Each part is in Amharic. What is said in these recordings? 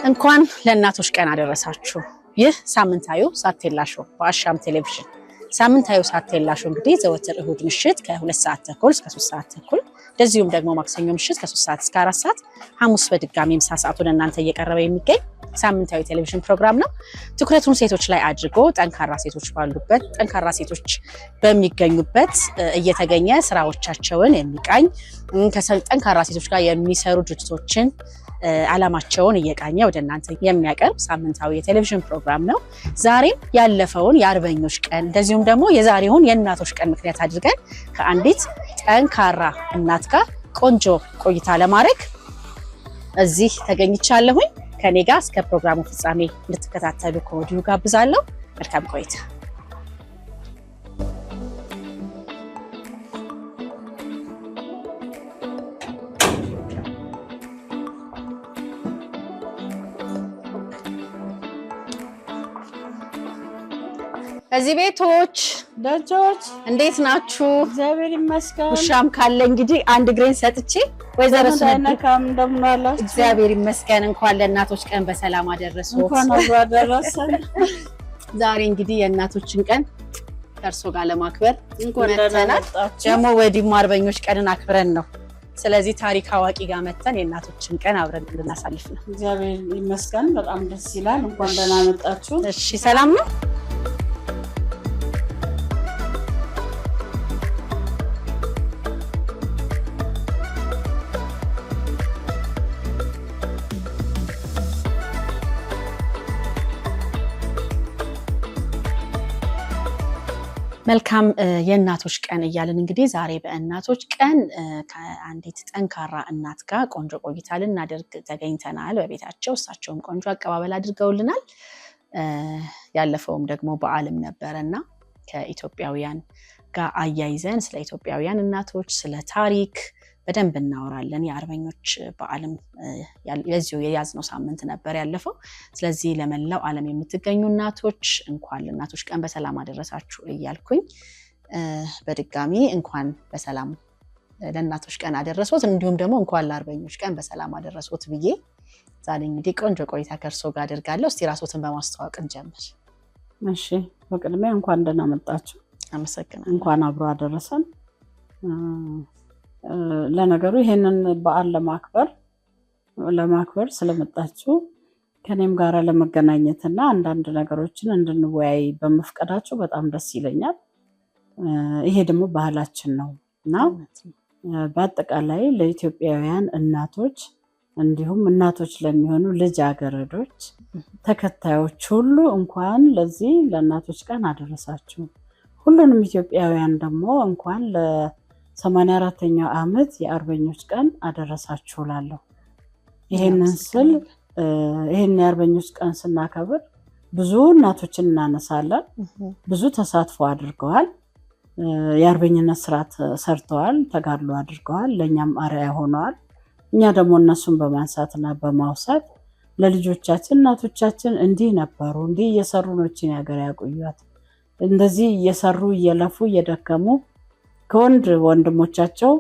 እንኳን ለእናቶች ቀን አደረሳችሁ። ይህ ሳምንታዊው ሳቴላ ሾው በአሻም ቴሌቪዥን። ሳምንታዊው ሳቴላ ሾው እንግዲህ ዘወትር እሁድ ምሽት ከ2 ሰዓት ተኩል እስከ 3 ሰዓት ተኩል፣ እንደዚሁም ደግሞ ማክሰኞ ምሽት ከ3 ሰዓት እስከ 4 ሰዓት፣ ሐሙስ በድጋሚ ምሳ ሰዓት ወደ እናንተ እየቀረበ የሚገኝ ሳምንታዊ ቴሌቪዥን ፕሮግራም ነው። ትኩረቱን ሴቶች ላይ አድርጎ ጠንካራ ሴቶች ባሉበት፣ ጠንካራ ሴቶች በሚገኙበት እየተገኘ ስራዎቻቸውን የሚቃኝ፣ ከጠንካራ ሴቶች ጋር የሚሰሩ ድርጅቶችን ዓላማቸውን እየቃኘ ወደ እናንተ የሚያቀርብ ሳምንታዊ የቴሌቪዥን ፕሮግራም ነው። ዛሬም ያለፈውን የአርበኞች ቀን እንደዚሁም ደግሞ የዛሬውን የእናቶች ቀን ምክንያት አድርገን ከአንዲት ጠንካራ እናት ጋር ቆንጆ ቆይታ ለማድረግ እዚህ ተገኝቻለሁኝ። ከኔ ጋር እስከ ፕሮግራሙ ፍጻሜ እንድትከታተሉ ከወዲሁ ጋብዛለሁ። መልካም ቆይታ። እዚህ ቤቶች ደጆች እንዴት ናችሁ? እግዚአብሔር ይመስገን። ውሻም ካለ እንግዲህ አንድ እግሬን ሰጥቼ ወይዘሮ ስነዱ እንዳይነካም እንደምን አላችሁ? እግዚአብሔር ይመስገን። እንኳን ለእናቶች ቀን በሰላም አደረሶት። እንኳን አብሮ አደረሰን። ዛሬ እንግዲህ የእናቶችን ቀን ከእርሶ ጋር ለማክበር እንኳን ደህና መጥተናል። መጣችሁ። ደግሞ ወዲህም አርበኞች ቀንን አክብረን ነው። ስለዚህ ታሪክ አዋቂ ጋር መተን የእናቶችን ቀን አብረን እንድናሳልፍ ነው። እግዚአብሔር ይመስገን። በጣም ደስ ይላል። እንኳን ደህና መጣችሁ። እሺ፣ ሰላም ነው? መልካም የእናቶች ቀን እያልን እንግዲህ ዛሬ በእናቶች ቀን ከአንዲት ጠንካራ እናት ጋር ቆንጆ ቆይታ ልናደርግ ተገኝተናል በቤታቸው። እሳቸውም ቆንጆ አቀባበል አድርገውልናል። ያለፈውም ደግሞ በዓልም ነበረ እና ከኢትዮጵያውያን ጋር አያይዘን ስለ ኢትዮጵያውያን እናቶች፣ ስለ ታሪክ በደንብ እናወራለን። የአርበኞች በዓልም የዚሁ የያዝነው ሳምንት ነበር ያለፈው። ስለዚህ ለመላው ዓለም የምትገኙ እናቶች እንኳን ለእናቶች ቀን በሰላም አደረሳችሁ እያልኩኝ በድጋሚ እንኳን በሰላም ለእናቶች ቀን አደረሶት፣ እንዲሁም ደግሞ እንኳን ለአርበኞች ቀን በሰላም አደረሶት ብዬ ዛሬ እንግዲህ ቆንጆ ቆይታ ከእርሶ ጋር አድርጋለሁ። እስቲ ራስዎትን በማስተዋወቅ እንጀምር። እሺ፣ በቅድሚያ እንኳን ደህና መጣችሁ። አመሰግናለሁ። እንኳን አብሮ አደረሰን። ለነገሩ ይሄንን በዓል ለማክበር ስለመጣችሁ ከኔም ጋራ ለመገናኘት እና አንዳንድ ነገሮችን እንድንወያይ በመፍቀዳችሁ በጣም ደስ ይለኛል። ይሄ ደግሞ ባህላችን ነው እና በአጠቃላይ ለኢትዮጵያውያን እናቶች እንዲሁም እናቶች ለሚሆኑ ልጃገረዶች ተከታዮች ሁሉ እንኳን ለዚህ ለእናቶች ቀን አደረሳችሁ። ሁሉንም ኢትዮጵያውያን ደግሞ እንኳን ለ84ኛው ዓመት የአርበኞች ቀን አደረሳችሁ እላለሁ። ይሄንን ስል ይሄን የአርበኞች ቀን ስናከብር ብዙ እናቶችን እናነሳለን። ብዙ ተሳትፎ አድርገዋል። የአርበኝነት ስራ ሰርተዋል፣ ተጋድሎ አድርገዋል፣ ለእኛም አርአያ ሆነዋል። እኛ ደግሞ እነሱን በማንሳትና በማውሳት ለልጆቻችን እናቶቻችን እንዲህ ነበሩ፣ እንዲህ እየሰሩ ነው ይህችን ሀገር ያቆዩት፣ እንደዚህ እየሰሩ እየለፉ እየደከሙ ከወንድ ወንድሞቻቸው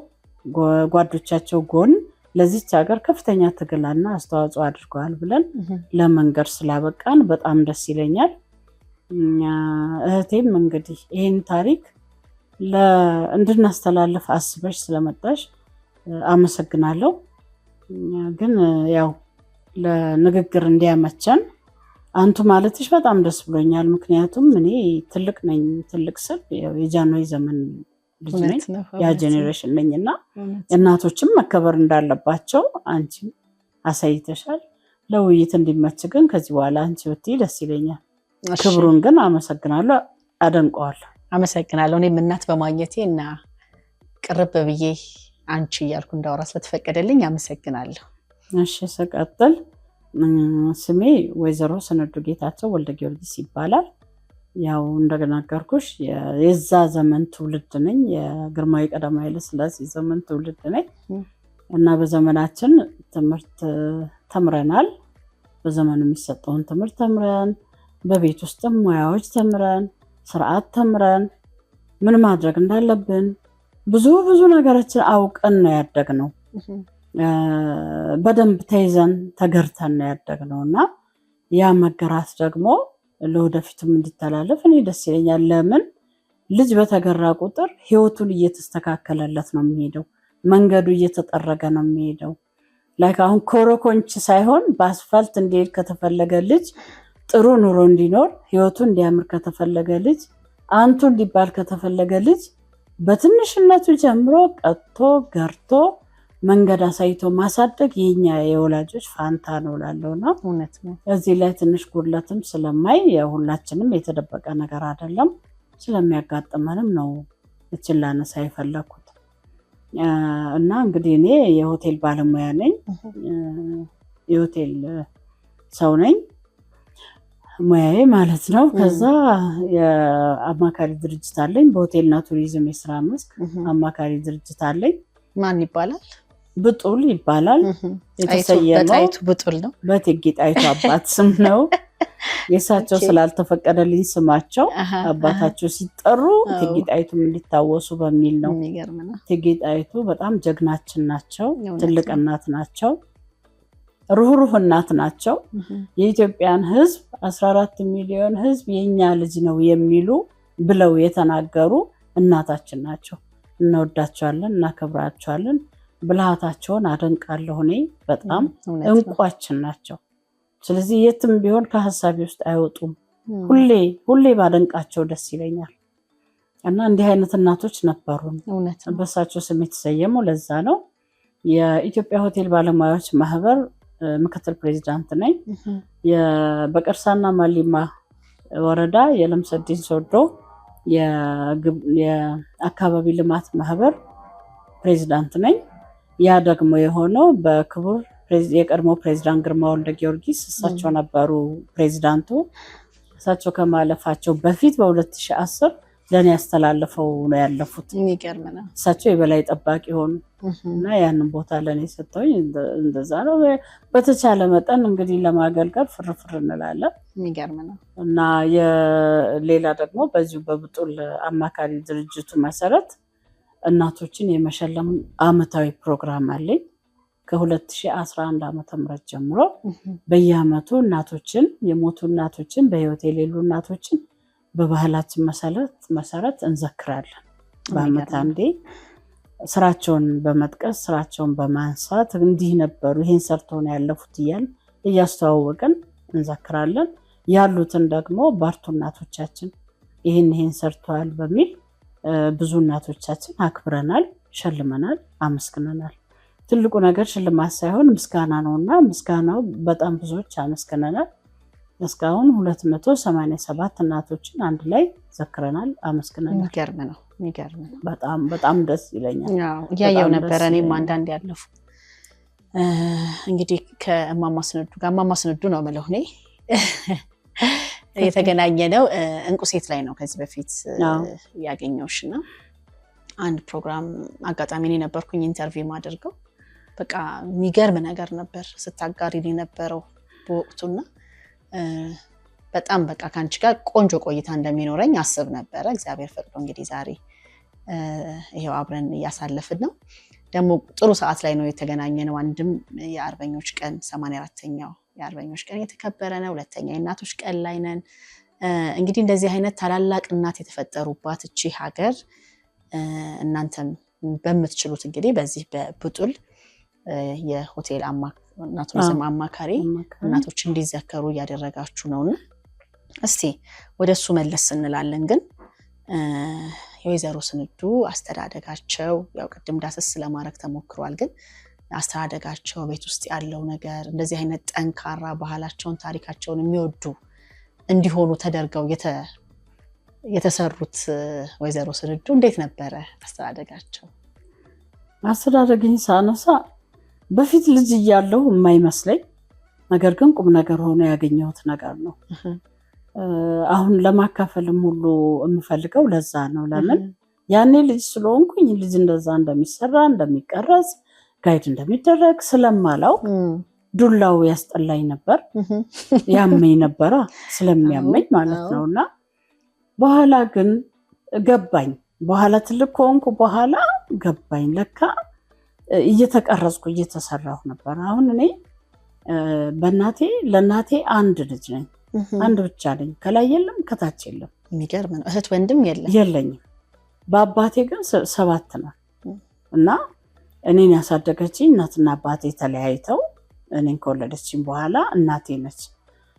ጓዶቻቸው ጎን ለዚች ሀገር ከፍተኛ ትግልና አስተዋጽኦ አድርገዋል ብለን ለመንገር ስላበቃን በጣም ደስ ይለኛል። እህቴም እንግዲህ ይህን ታሪክ እንድናስተላልፍ አስበሽ ስለመጣሽ አመሰግናለሁ። ግን ያው ለንግግር እንዲያመቸን አንቱ ማለትሽ በጣም ደስ ብሎኛል። ምክንያቱም እኔ ትልቅ ነኝ። ትልቅ ስል ያው የጃንሆይ ዘመን ልጅ ነኝ፣ ያ generation ነኝ እና እናቶችም መከበር እንዳለባቸው አንቺም አሳይተሻል። ለውይይት እንዲመች ግን ከዚህ በኋላ አንቺ ብትይ ደስ ይለኛል። ክብሩን ግን አመሰግናለሁ፣ አደንቀዋለሁ። አመሰግናለሁ። እኔም እናት በማግኘቴ እና ቅርብ ብዬ አንቺ እያልኩ እንዳወራ ስለተፈቀደልኝ አመሰግናለሁ። እሺ፣ ስቀጥል ስሜ ወይዘሮ ስንዱ ጌታቸው ወልደ ጊዮርጊስ ይባላል። ያው እንደነገርኩሽ የዛ ዘመን ትውልድ ነኝ። የግርማዊ ቀዳማዊ ኃይለ ሥላሴ ዘመን ትውልድ ነኝ እና በዘመናችን ትምህርት ተምረናል። በዘመኑ የሚሰጠውን ትምህርት ተምረን፣ በቤት ውስጥም ሙያዎች ተምረን፣ ስርዓት ተምረን፣ ምን ማድረግ እንዳለብን ብዙ ብዙ ነገሮችን አውቀን ነው ያደግነው። በደንብ ተይዘን ተገርተን ነው ያደግነው እና ያ መገራት ደግሞ ለወደፊትም እንዲተላለፍ እኔ ደስ ይለኛል። ለምን ልጅ በተገራ ቁጥር ህይወቱን እየተስተካከለለት ነው የሚሄደው፣ መንገዱ እየተጠረገ ነው የሚሄደው። Like አሁን ኮረኮንች ሳይሆን በአስፋልት እንዲሄድ ከተፈለገ ልጅ ጥሩ ኑሮ እንዲኖር ህይወቱ እንዲያምር ከተፈለገ ልጅ አንቱ እንዲባል ከተፈለገ ልጅ በትንሽነቱ ጀምሮ ቀጥቶ ገርቶ መንገድ አሳይቶ ማሳደግ የኛ የወላጆች ፋንታ ነው እላለሁና እውነት ነው። እዚህ ላይ ትንሽ ጉድለትም ስለማይ የሁላችንም የተደበቀ ነገር አይደለም፣ ስለሚያጋጥመንም ነው እችን ላነሳ የፈለኩት። እና እንግዲህ እኔ የሆቴል ባለሙያ ነኝ፣ የሆቴል ሰው ነኝ ሙያዬ ማለት ነው። ከዛ የአማካሪ ድርጅት አለኝ፣ በሆቴልና ቱሪዝም የስራ መስክ አማካሪ ድርጅት አለኝ። ማን ይባላል? ብጡል ይባላል። የተሰየመው በጣይቱ ብጡል ነው። በእቴጌ ጣይቱ አባት ስም ነው። የእሳቸው ስላልተፈቀደልኝ ስማቸው አባታቸው ሲጠሩ እቴጌ ጣይቱም እንዲታወሱ በሚል ነው። የሚገርም ነው። እቴጌ ጣይቱ በጣም ጀግናችን ናቸው። ትልቅ እናት ናቸው። ሩህሩህ እናት ናቸው። የኢትዮጵያን ሕዝብ 14 ሚሊዮን ሕዝብ የኛ ልጅ ነው የሚሉ ብለው የተናገሩ እናታችን ናቸው። እንወዳቸዋለን፣ እናከብራቸዋለን። ብልሃታቸውን አደንቃለሁ እኔ በጣም እንቋችን ናቸው። ስለዚህ የትም ቢሆን ከሀሳቢ ውስጥ አይወጡም። ሁሌ ሁሌ ባደንቃቸው ደስ ይለኛል። እና እንዲህ አይነት እናቶች ነበሩን። በእሳቸው ስም የተሰየመው ለዛ ነው። የኢትዮጵያ ሆቴል ባለሙያዎች ማህበር ምክትል ፕሬዚዳንት ነኝ። በቀርሳና ማሊማ ወረዳ የለምሰዲን ሶዶ የአካባቢ ልማት ማህበር ፕሬዚዳንት ነኝ። ያ ደግሞ የሆነው በክቡር የቀድሞ ፕሬዚዳንት ግርማ ወልደ ጊዮርጊስ እሳቸው ነበሩ ፕሬዚዳንቱ። እሳቸው ከማለፋቸው በፊት በ2010 ለእኔ ያስተላለፈው ነው ያለፉት። የሚገርም ነው። እሳቸው የበላይ ጠባቂ ሆኑ እና ያንን ቦታ ለእኔ ሰጥተውኝ እንደዛ ነው። በተቻለ መጠን እንግዲህ ለማገልገል ፍርፍር እንላለን። የሚገርም ነው። እና ሌላ ደግሞ በዚሁ በብጡል አማካሪ ድርጅቱ መሰረት እናቶችን የመሸለም አመታዊ ፕሮግራም አለኝ። ከ2011 ዓመተ ምህረት ጀምሮ በየአመቱ እናቶችን፣ የሞቱ እናቶችን፣ በህይወት የሌሉ እናቶችን በባህላችን መሰረት እንዘክራለን። በአመት አንዴ ስራቸውን በመጥቀስ ስራቸውን በማንሳት እንዲህ ነበሩ፣ ይሄን ሰርተው ነው ያለፉት እያልን እያስተዋወቅን እንዘክራለን። ያሉትን ደግሞ ባርቱ እናቶቻችን ይህን ይህን ሰርተዋል በሚል ብዙ እናቶቻችን አክብረናል፣ ሸልመናል፣ አመስግነናል። ትልቁ ነገር ሽልማት ሳይሆን ምስጋና ነውና ምስጋናው በጣም ብዙዎች አመስግነናል። እስካሁን 287 እናቶችን አንድ ላይ ዘክረናል፣ አመስግነናል። የሚገርም ነው። የሚገርም ነው። በጣም በጣም ደስ ይለኛል። እያየው ነበረ እኔም አንዳንድ ያለፉ እንግዲህ ከእማማ ስንዱ ጋር፣ እማማ ስንዱ ነው የምለው እኔ፣ የተገናኘ ነው እንቁ ሴት ላይ ነው ከዚህ በፊት ያገኘሁሽ እና አንድ ፕሮግራም አጋጣሚ እኔ ነበርኩኝ interview ማደርገው። በቃ የሚገርም ነገር ነበር ስታጋሪን የነበረው በወቅቱና በጣም በቃ ከአንቺ ጋር ቆንጆ ቆይታ እንደሚኖረኝ አስብ ነበረ። እግዚአብሔር ፈቅዶ እንግዲህ ዛሬ ይሄው አብረን እያሳለፍን ነው። ደግሞ ጥሩ ሰዓት ላይ ነው የተገናኘነው። አንድም የአርበኞች ቀን 84ኛው የአርበኞች ቀን የተከበረ ነው። ሁለተኛ የእናቶች ቀን ላይ ነን። እንግዲህ እንደዚህ አይነት ታላላቅ እናት የተፈጠሩባት እቺ ሀገር እናንተም በምትችሉት እንግዲህ በዚህ በብጡል የሆቴል እና ቱሪዝም አማካሪ እናቶች እንዲዘከሩ እያደረጋችሁ ነውና እስቲ ወደሱ መለስ እንላለን። ግን የወይዘሮ ስንዱ አስተዳደጋቸው ያው ቅድም ዳሰስ ለማድረግ ተሞክሯል። ግን አስተዳደጋቸው ቤት ውስጥ ያለው ነገር እንደዚህ አይነት ጠንካራ ባህላቸውን ታሪካቸውን የሚወዱ እንዲሆኑ ተደርገው የተሰሩት ወይዘሮ ስንዱ እንዴት ነበረ አስተዳደጋቸው? አስተዳደግኝ ሳነሳ በፊት ልጅ እያለሁ የማይመስለኝ ነገር ግን ቁም ነገር ሆኖ ያገኘሁት ነገር ነው። አሁን ለማካፈልም ሁሉ የምፈልገው ለዛ ነው። ለምን ያኔ ልጅ ስለሆንኩኝ ልጅ እንደዛ እንደሚሰራ እንደሚቀረጽ guide እንደሚደረግ ስለማላውቅ ዱላው ያስጠላኝ ነበር፣ ያመኝ ነበራ ስለሚያመኝ ማለት ነው። እና በኋላ ግን ገባኝ። በኋላ ትልቅ ከሆንኩ በኋላ ገባኝ ለካ እየተቀረጽኩ እየተሰራሁ ነበር። አሁን እኔ በእናቴ ለእናቴ አንድ ልጅ ነኝ፣ አንድ ብቻ ነኝ። ከላይ የለም ከታች የለም። የሚገርም ነው። እህት ወንድም የለም? የለኝም። በአባቴ ግን 7 ነው እና እኔን ያሳደገችኝ እናትና አባቴ ተለያይተው እኔን ከወለደችኝ በኋላ እናቴ ነች።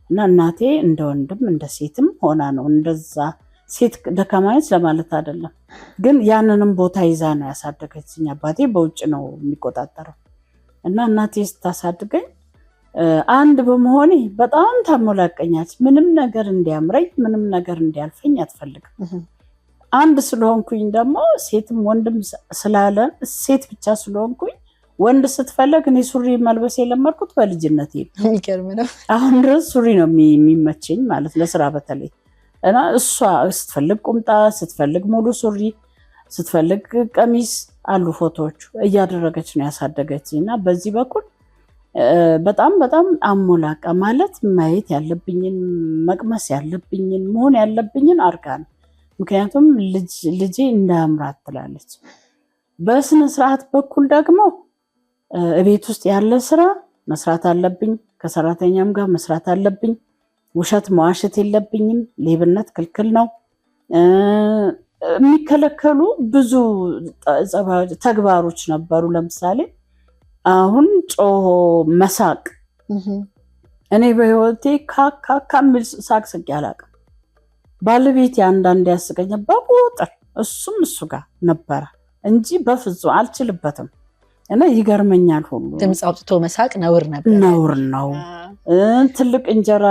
እና እናቴ እንደ ወንድም እንደ ሴትም ሆና ነው። እንደዛ ሴት ደካማ ነች ለማለት አይደለም፣ ግን ያንንም ቦታ ይዛ ነው ያሳደገችኝ። አባቴ በውጭ ነው የሚቆጣጠረው እና እናቴ ስታሳድገኝ አንድ በመሆኔ በጣም ታሞላቀኛለች። ምንም ነገር እንዲያምረኝ ምንም ነገር እንዲያልፈኝ አትፈልግም። አንድ ስለሆንኩኝ ደግሞ ሴትም ወንድም ስላለ ሴት ብቻ ስለሆንኩኝ ወንድ ስትፈለግ እኔ ሱሪ መልበስ የለመድኩት በልጅነቴ ነው። የሚገርም ነው። አሁን ድረስ ሱሪ ነው የሚመቸኝ ማለት ለስራ በተለይ። እና እሷ ስትፈልግ ቁምጣ፣ ስትፈልግ ሙሉ ሱሪ፣ ስትፈልግ ቀሚስ አሉ ፎቶዎቹ እያደረገች ነው ያሳደገችኝ። እና በዚህ በኩል በጣም በጣም አሞላቃ ማለት ማየት ያለብኝን መቅመስ ያለብኝን መሆን ያለብኝን አድርጋ ነው። ምክንያቱም ልጄ እንዳያምራት ትላለች። በስነ ስርዓት በኩል ደግሞ እቤት ውስጥ ያለ ስራ መስራት አለብኝ፣ ከሰራተኛም ጋር መስራት አለብኝ። ውሸት መዋሸት የለብኝም። ሌብነት ክልክል ነው። የሚከለከሉ ብዙ ተግባሮች ነበሩ። ለምሳሌ አሁን ጮሆ መሳቅ፣ እኔ በህይወቴ ካካካ የሚል ሳቅ ስቄ አላውቅም። ባለቤቴ አንዳንድ ያስቀኛል በቁጥር እሱም እሱ ጋር ነበረ እንጂ በፍጹም አልችልበትም። እና ይገርመኛል ሁሉ ድምፅ አውጥቶ መሳቅ ነውር ነበር። ነውር ነው። ትልቅ እንጀራ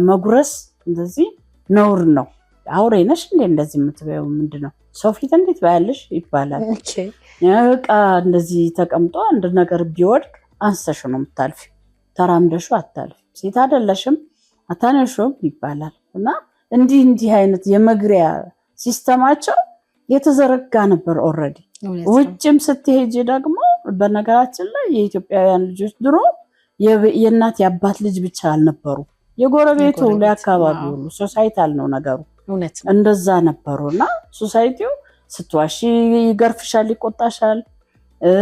መጉረስ እንደዚህ ነውር ነው። አውሬ ነሽ እንዴ እንደዚህ የምትበይው ምንድነው? ሰው ፊት እንዴት ባያለሽ ይባላል። እቃ እንደዚህ ተቀምጦ አንድ ነገር ቢወድቅ አንስተሽ ነው የምታልፊው፣ ተራምደሽው አታልፊም። ሴት አይደለሽም አታነሺውም ይባላል። እና እንዲህ እንዲህ አይነት የመግሪያ system ኣቸው የተዘረጋ ነበር already። ውጭም ስትሄጂ ደግሞ በነገራችን ላይ የኢትዮጵያውያን ልጆች ድሮ የእናት የአባት ልጅ ብቻ አልነበሩ፣ የጎረቤቱ ሁሉ የአካባቢው ሁሉ societal ነው ነገሩ፣ እንደዛ ነበሩና society ው ስትዋሺ ይገርፍሻል፣ ይቆጣሻል።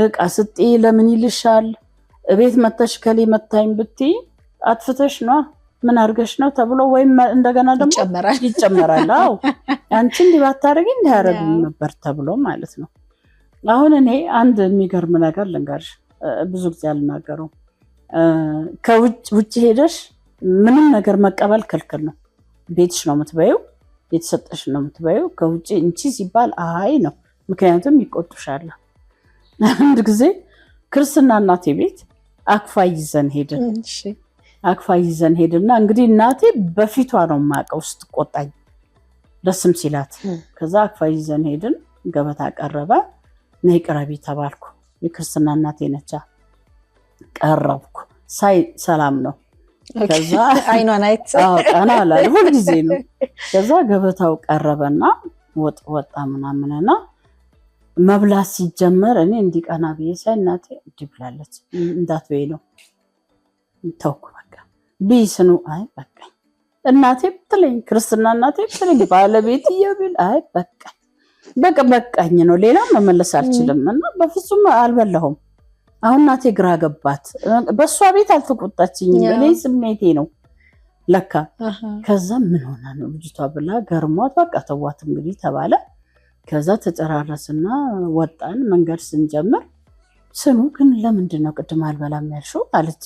እቃ ስጤ ለምን ይልሻል። እቤት መተሽ ከሌ መታኝ ብትይ አጥፍተሽ ነው ምን አድርገሽ ነው ተብሎ ወይም እንደገና ደግሞ ይጨመራል። አዎ አንቺ እንዲህ ባታደርጊ እንዲህ ያደርጉኝ ነበር ተብሎ ማለት ነው። አሁን እኔ አንድ የሚገርም ነገር ልንገርሽ፣ ብዙ ጊዜ አልናገረውም። ከውጭ ሄደሽ ምንም ነገር መቀበል ክልክል ነው። ቤትሽ ነው የምትበይው፣ የተሰጠሽ ነው የምትበይው። ከውጭ እንቺ ሲባል አይ ነው፣ ምክንያቱም ይቆጡሻል። አንድ ጊዜ ክርስትና እናቴ ቤት አክፋ ይዘን ሄድን። አክፋ ይዘን ሄድና እንግዲህ እናቴ በፊቷ ነው የማውቀው ስትቆጣኝ ደስም ሲላት። ከዛ አክፋ ይዘን ሄድን፣ ገበታ ቀረበ። ነይ ቅረቢ ተባልኩ። የክርስትና እናቴ ነቻ። ቀረብኩ፣ ሳይ ሰላም ነው። ከዛ አይኗን አይት ቀና አላለ፣ ሁልጊዜ ነው። ከዛ ገበታው ቀረበና ወጥ ወጣ ምናምንና መብላት ሲጀመር እኔ እንዲቀና ብዬ ሳይ እናቴ እንዲህ ብላለች፣ እንዳትበይ ነው ተውኩ። በቃ ብይ ስኑ፣ አይ በቃኝ። እናቴ ብትለኝ ክርስትና እናቴ ብትለኝ ባለቤት እየብል አይ በቃኝ፣ በቃ በቃኝ ነው፣ ሌላ መመለስ አልችልም። እና በፍጹም አልበላሁም። አሁን እናቴ ግራ ገባት። በእሷ ቤት አልተቆጣችኝም፣ እኔ ስሜቴ ነው ለካ። ከዛ ምን ሆና ነው ልጅቷ ብላ ገርሟት በቃ ተዋት እንግዲህ ተባለ። ከዛ ተጨራረስና ወጣን። መንገድ ስንጀምር ስኑ ግን ለምንድን ነው ቅድም አልበላም ያልሽው አለች።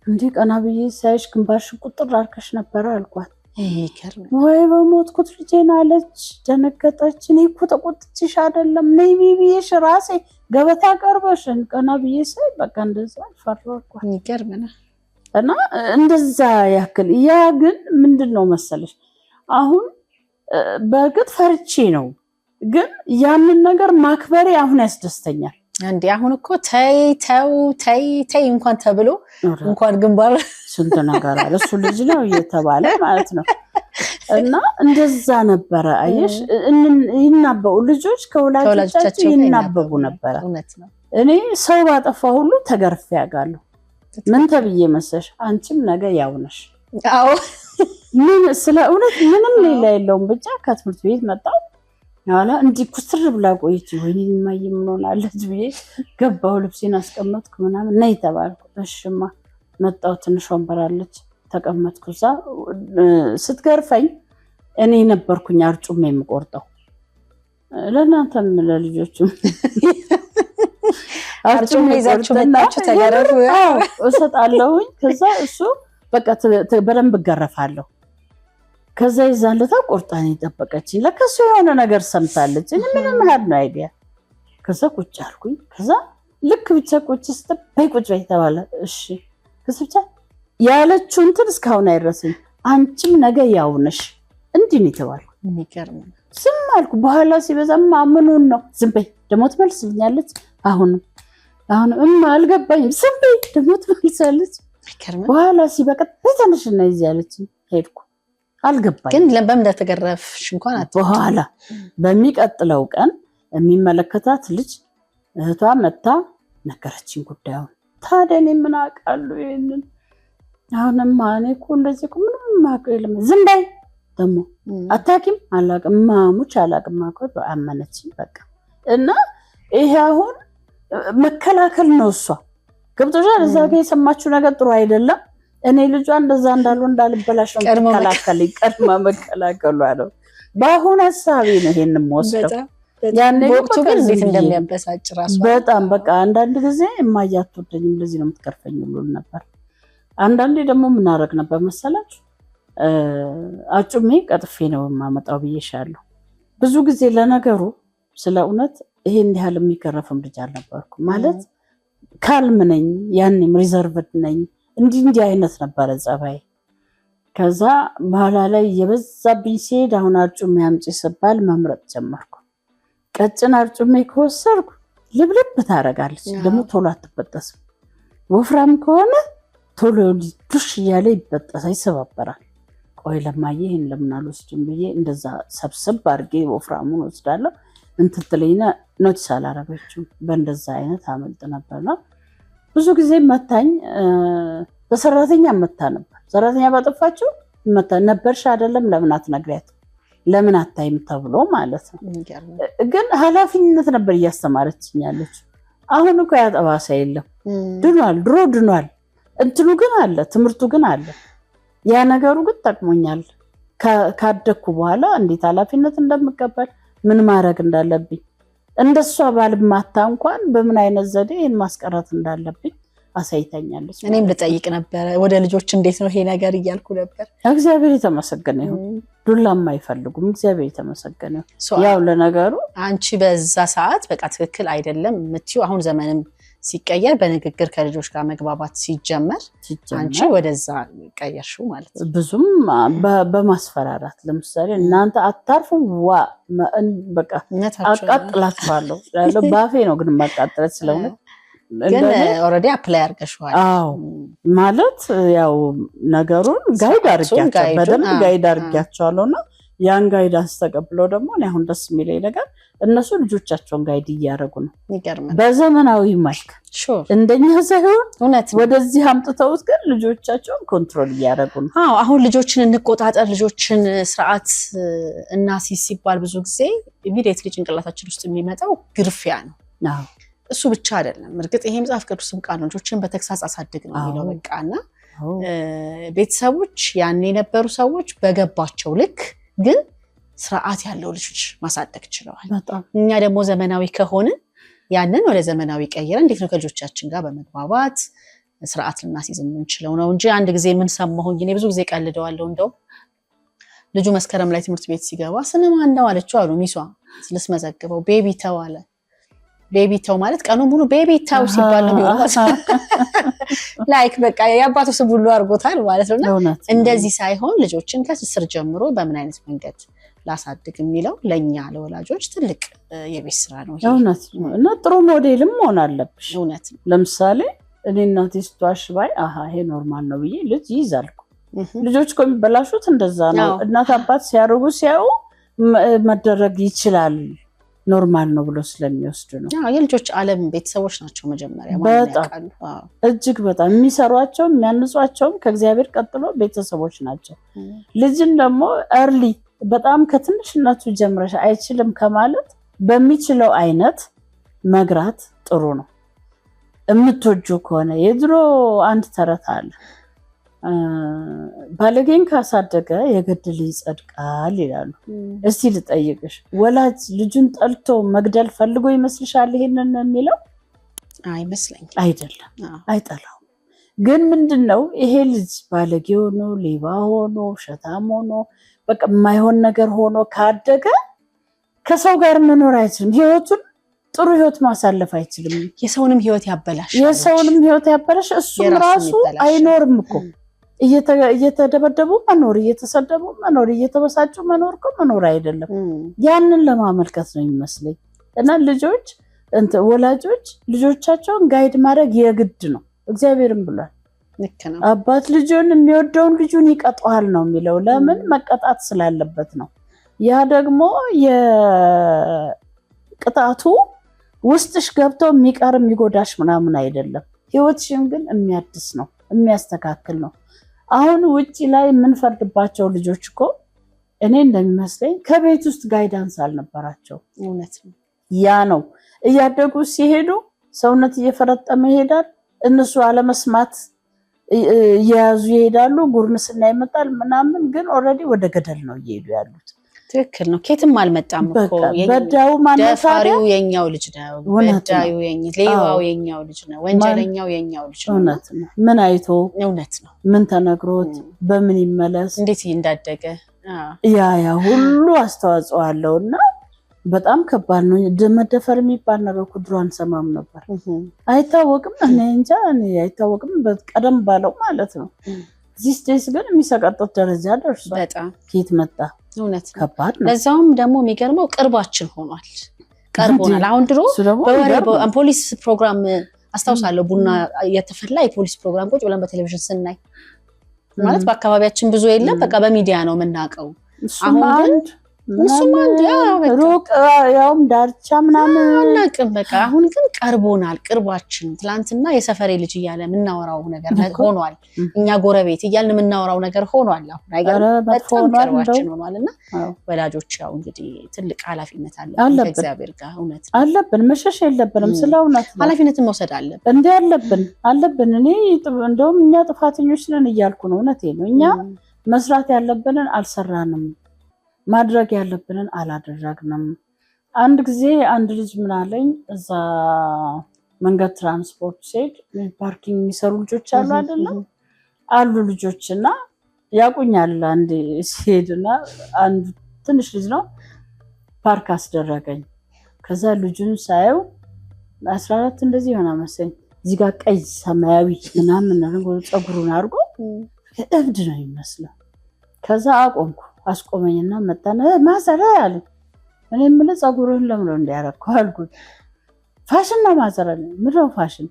እንዲህ ቀና ብዬ ሳይሽ ግንባርሽን ቁጥር አድርገሽ ነበረ አልኳት። ወይ በሞትኩት ልጄን አለች። ደነገጠች። እኔ እኮ ተቆጥቼሽ አይደለም ነይ ብዬሽ ራሴ ገበታ ቀርበሽን ቀና ብዬ ሳይ በቃ እንደዛ ፈራሁ አልኳት። እና እንደዛ ያክል ያ ግን ምንድን ነው መሰለሽ አሁን በእርግጥ ፈርቼ ነው፣ ግን ያንን ነገር ማክበሬ አሁን ያስደስተኛል። እንዴ አሁን እኮ ተይ ተው ተይ ተይ እንኳን ተብሎ እንኳን ግንባር ስንት ነገር አለ እሱ ልጅ ነው እየተባለ ማለት ነው። እና እንደዛ ነበረ። አየሽ ይናበቡ ልጆች ከወላጆቻቸው ይናበቡ ነበረ። እኔ ሰው ባጠፋ ሁሉ ተገርፌ ያውቃለሁ። ምን ተብዬ መሰሽ? አንቺም ነገ ያው ነሽ። አዎ ምን ስለ እውነት ምንም ሌላ የለውም። ብቻ ከትምህርት ቤት መጣሁ። ኋላ እንዲህ ኩስትር ብላ ቆይቼ ወይኔ እማዬ ምን ሆናለች ብዬ ገባሁ። ልብሴን አስቀመጥኩ ምናምን ነይ ተባልኩ። እሽማ መጣሁ። ትንሽ ወንበር አለች ተቀመጥኩ። እዛ ስትገርፈኝ እኔ ነበርኩኝ አርጩሜ የምቆርጠው ለእናንተም ለልጆቹም አርጩሜ ይዛችሁ መጣችሁ ተገረፉ። እሰጣለሁኝ። ከዛ እሱ በቃ በደንብ እገረፋለሁ። ከዛ የዛን ዕለት ቆርጣን የጠበቀችኝ ለካ እሱ የሆነ ነገር ሰምታለች። እኔ ምንም had no idea። ከዛ ቁጭ አልኩኝ። ከዛ ልክ ብቻ ቁጭ ስትል በይ ቁጭ በይ ተባለ። እሺ ከዛ ብቻ ያለችው እንትን እስካሁን አይረሰኝ። አንቺም ነገ ያው ነሽ እንዲህ ነው የተባልኩ። የሚገርም ነው። ዝም አልኩ። በኋላ ሲበዛማ ምኑን ነው ዝም በይ ደግሞ ትመልስልኛለች። አሁንም አሁንም እማ አልገባኝም። ዝም በይ ደግሞ ትመልሳለች። አይገርምም? በኋላ ሲበቃ ተነሽና ይዚ ያለችኝ ሄድኩ። አልገባኝም ግን በምን እንደተገረፍሽ እንኳን በኋላ በሚቀጥለው ቀን የሚመለከታት ልጅ እህቷ መታ ነገረችኝ ጉዳዩን። ታዲያ እኔ ምን አውቃለሁ ይሄንን? አሁንማ እኔ እኮ እንደዚህ እኮ ምንም የማውቀው የለም። ዝም በይ ደግሞ አታውቂም? አላውቅም ማሙች አላውቅም እኮ አመነችኝ። በቃ እና ይሄ አሁን መከላከል ነው። እሷ ገብቶሻል። እዛ ጋ የሰማችው ነገር ጥሩ አይደለም። እኔ ልጇ እንደዛ እንዳሉ እንዳልበላሽ ነው ቀድሞ መከላከል ቀድማ መከላከሏ ነው። በአሁን ሀሳቤ ነው ይሄን የምወስደው። ያኔ ግን በወቅቱ በቃ ግን ዝም እንዴት ብዬ እንደሚያበሳጭ ራሱ በጣም በቃ አንዳንድ ጊዜ እማዬ አትወደኝም እንደዚህ ነው የምትገርፈኝ ሁሉ ነበር። አንዳንዴ ደግሞ የምናደርግ ነበር መሰላችሁ፣ አጩሜ ቀጥፌ ነው የማመጣው ብዬሻለሁ። ብዙ ጊዜ ለነገሩ ስለ እውነት ይሄን ያህል የሚገረፍም ልጅ አልነበርኩም። ማለት calm ነኝ፣ ያኔም reserved ነኝ። እንዲህ እንዲህ አይነት ነበረ ጸባይ። ከዛ በኋላ ላይ የበዛብኝ ሲሄድ አሁን አርጩሜ አምጪ ስባል መምረጥ ጀመርኩ። ቀጭን አርጩሜ ከወሰድኩ ልብልብ ታደርጋለች፣ ደግሞ ቶሎ አትበጠስም። ወፍራም ከሆነ ቶሎ ዱሽ እያለ ይበጠሳል፣ ይሰባበራል። ቆይ ለማየ ይህን ለምን አልወስድም ብዬ እንደዛ ሰብስብ አድርጌ ወፍራሙን ወስዳለሁ። እንትን ትለኝና notice አላረገችም። በእንደዛ አይነት አመልጥ ነበርና ብዙ ጊዜ መታኝ። በሰራተኛ መታ ነበር። ሰራተኛ ባጠፋችው መታ ነበርሽ አይደለም ለምን አትነግሪያት ለምን አታይም ተብሎ ማለት ነው። ግን ኃላፊነት ነበር እያስተማረችኝ ያለችው። አሁን እኮ ያ ጠባሳ የለም፣ ድኗል። ድሮ ድኗል። እንትኑ ግን አለ፣ ትምህርቱ ግን አለ። ያ ነገሩ ግን ጠቅሞኛል። ካደግኩ በኋላ እንዴት ኃላፊነት እንደምቀበል ምን ማድረግ እንዳለብኝ እንደሷ ባልማታ እንኳን በምን አይነት ዘዴ ይህን ማስቀረት እንዳለብኝ አሳይታኛለች። እኔም ልጠይቅ ነበረ ወደ ልጆች እንዴት ነው ይሄ ነገር እያልኩ ነበር። እግዚአብሔር የተመሰገነ ይሁን። ዱላም አይፈልጉም። እግዚአብሔር የተመሰገነ ይሁን። ያው ለነገሩ አንቺ በዛ ሰዓት በቃ ትክክል አይደለም የምትይው፣ አሁን ዘመንም ሲቀየር በንግግር ከልጆች ጋር መግባባት ሲጀመር አንቺ ወደዛ ቀየርሽው ማለት ነው። ብዙም በማስፈራራት ለምሳሌ እናንተ አታርፉም፣ ዋ በቃ አቃጥላችኋለሁ። ባፌ ነው ግን የማቃጥለት ስለሆነ ግን already apply አድርገሽዋል። አዎ ማለት ያው ነገሩን guide አድርጊያቸው በደንብ guide አድርጊያቸዋለሁ እና ያን guidance ተቀብለው ደግሞ እኔ አሁን ደስ የሚለኝ ነገር እነሱ ልጆቻቸውን guide እያደረጉ ነው። በዘመናዊ መልክ እንደኛ ሳይሆን ወደዚህ አምጥተውት ግን ልጆቻቸውን control እያደረጉ ነው። አዎ አሁን ልጆችን እንቆጣጠር፣ ልጆችን ስርዓት እናሲዝ ሲባል ብዙ ጊዜ immediately ጭንቅላታችን ውስጥ የሚመጣው ግርፊያ ነው። እሱ ብቻ አይደለም። እርግጥ ይሄ መጽሐፍ ቅዱስም ቃል ነው፣ ልጆችን በተግሳጽ አሳድግ ነው የሚለው በቃ እና ቤተሰቦች ያኔ የነበሩ ሰዎች በገባቸው ልክ ግን ስርዓት ያለው ልጆች ማሳደግ ችለዋል። እኛ ደግሞ ዘመናዊ ከሆንን ያንን ወደ ዘመናዊ ቀይረን እንዴት ነው ከልጆቻችን ጋር በመግባባት ስርዓት ልናስይዝ የምንችለው ነው እንጂ አንድ ጊዜ ምን ሰማሁኝ እኔ ብዙ ጊዜ ቀልደዋለሁ። እንደው ልጁ መስከረም ላይ ትምህርት ቤት ሲገባ ስም ማን ነው አለችው አሉ ሚሷ ልስመዘግበው ቤቢ ተው አለ። ቤቢ ተው ማለት ቀኑ ሙሉ ቤቢ ተው ሲባል ነው የሚውለው። Like በቃ የአባቱ ስም ሁሉ አድርጎታል ማለት ነው። እንደዚህ ሳይሆን ልጆችን ከስር ጀምሮ በምን አይነት መንገድ ላሳድግ የሚለው ለእኛ ለወላጆች ትልቅ የቤት ስራ ነው። እውነት ነው። እና ጥሩ ሞዴልም መሆን አለብሽ። እውነት ነው። ለምሳሌ እኔ እናቴ ስትዋሽ ባይ አሀ ይሄ normal ነው ብዬ ልጅ ይይዛል እኮ። ልጆች እኮ የሚበላሹት እንደዛ ነው። እናት አባት ሲያደርጉ ሲያዩ መደረግ ይችላል normal ነው ብሎ ስለሚወስዱ ነው። የልጆች ዓለም ቤተሰቦች ናቸው መጀመሪያ። በጣም እጅግ በጣም የሚሰሯቸው የሚያንጿቸውም ከእግዚአብሔር ቀጥሎ ቤተሰቦች ናቸው። ልጅን ደግሞ early በጣም ከትንሽነቱ ጀምረሽ አይችልም ከማለት በሚችለው አይነት መግራት ጥሩ ነው። የምትወጂው ከሆነ የድሮ አንድ ተረት አለ፣ ባለጌን ካሳደገ የገደለ ይጸድቃል ይላሉ። እስቲ ልጠይቅሽ፣ ወላጅ ልጁን ጠልቶ መግደል ፈልጎ ይመስልሻል ይሄንን የሚለው? አይመስለኝም። አይደለም፣ አይጠላውም። ግን ምንድን ነው ይሄ ልጅ ባለጌ ሆኖ ሌባ ሆኖ ውሸታም ሆኖ በቃ የማይሆን ነገር ሆኖ ካደገ ከሰው ጋር መኖር አይችልም። ህይወቱን ጥሩ ህይወት ማሳለፍ አይችልም። የሰውንም ህይወት ያበላሻል። የሰውንም ህይወት ያበላሽ፣ እሱም ራሱ አይኖርም እኮ። እየተደበደቡ መኖር፣ እየተሰደቡ መኖር፣ እየተበሳጩ መኖር እኮ መኖር አይደለም። ያንን ለማመልከት ነው የሚመስለኝ። እና ልጆች ወላጆች ልጆቻቸውን guide ማድረግ የግድ ነው። እግዚአብሔርም ብሏል። ልክ ነው። አባት ልጁን የሚወደውን ልጁን ይቀጣዋል ነው የሚለው። ለምን? መቀጣት ስላለበት ነው። ያ ደግሞ የቅጣቱ ውስጥሽ ገብቶ የሚቀር የሚጎዳሽ ምናምን አይደለም። ህይወትሽን ግን የሚያድስ ነው፣ የሚያስተካክል ነው። አሁን ውጭ ላይ የምንፈርድባቸው ልጆች እኮ እኔ እንደሚመስለኝ ከቤት ውስጥ guidance አልነበራቸው። እውነት ነው። ያ ነው እያደጉ ሲሄዱ ሰውነት እየፈረጠመ ይሄዳል። እነሱ አለመስማት እየያዙ ይሄዳሉ። ጉርምስና ይመጣል ምናምን፣ ግን already ወደ ገደል ነው እየሄዱ ያሉት። ትክክል ነው። ኬትም አልመጣም እኮ። በዳዩ ማነው ታዲያ? ደፋሪው የኛው ልጅ ነው። በዳዩ ሌባው የኛው ልጅ ነው። ወንጀለኛው የኛው ልጅ ነው። እውነት ነው። ምን አይቶ እውነት ነው። ምን ተነግሮት በምን ይመለስ እንዴት እንዳደገ ያ ሁሉ አስተዋጽኦ አለው እና በጣም ከባድ ነው። መደፈር የሚባል ነገር እኮ ድሮ አንሰማም ነበር። አይታወቅም፣ እኔ እንጃ፣ እኔ አይታወቅም፣ ቀደም ባለው ማለት ነው። These days ግን የሚሰቀጥጥ ደረጃ ደርሷል። በጣም ከየት መጣ? እውነት ነው። ከባድ ነው። ለዛውም ደግሞ የሚገርመው ቅርባችን ሆኗል፣ ቀርቦናል። አሁን ድሮ በወሬ ፖሊስ ፕሮግራም አስታውሳለሁ፣ ቡና እየተፈላ የፖሊስ ፕሮግራም ቁጭ ብለን በቴሌቪዥን ስናይ ማለት በአካባቢያችን ብዙ የለም፣ በቃ በሚዲያ ነው የምናውቀው። አሁን ግን እሱም አንድ ሩቅ ያውም ዳርቻ ምናምን አናውቅም። በቃ አሁን ግን ቀርቦናል፣ ቅርባችን። ትላንትና የሰፈሬ ልጅ እያለ የምናወራው ነገር ሆኗል። እኛ ጎረቤት እያልን የምናወራው ነገር ሆኗል። አሁን አይገርም? በጣም ቅርባችን ሆኗል። እና ወላጆች ያው እንግዲህ ትልቅ ኃላፊነት አለብን ከእግዚአብሔር ጋር። እውነት አለብን፣ መሸሽ የለብንም። ስለ እውነት ነው ኃላፊነትን መውሰድ አለብን። እንዲ አለብን አለብን። እኔ እንደውም እኛ ጥፋተኞች ነን እያልኩ ነው። እውነቴን ነው። እኛ መስራት ያለብንን አልሰራንም፣ ማድረግ ያለብንን አላደረግንም። አንድ ጊዜ አንድ ልጅ ምን አለኝ፣ እዛ መንገድ ትራንስፖርት ሲሄድ parking የሚሰሩ ልጆች አሉ አይደለም አሉ ልጆች እና ያቁኛል። አንድ ሲሄድና አንድ ትንሽ ልጅ ነው ፓርክ አስደረገኝ። ከዛ ልጁን ሳየው 14 እንደዚህ የሆነ መሰለኝ፣ እዚህ ጋር ቀይ ሰማያዊ ምናምን ፀጉሩን አድርጎ እብድ ነው የሚመስለው። ከዛ አቆምኩ። አስቆመኝና መጣና mother አለ። እኔ የምልህ ፀጉርህን ለምን ነው እንዲያረከው አልኩት። ፋሽን ነው mother አለ። ምንድን ነው ፋሽን?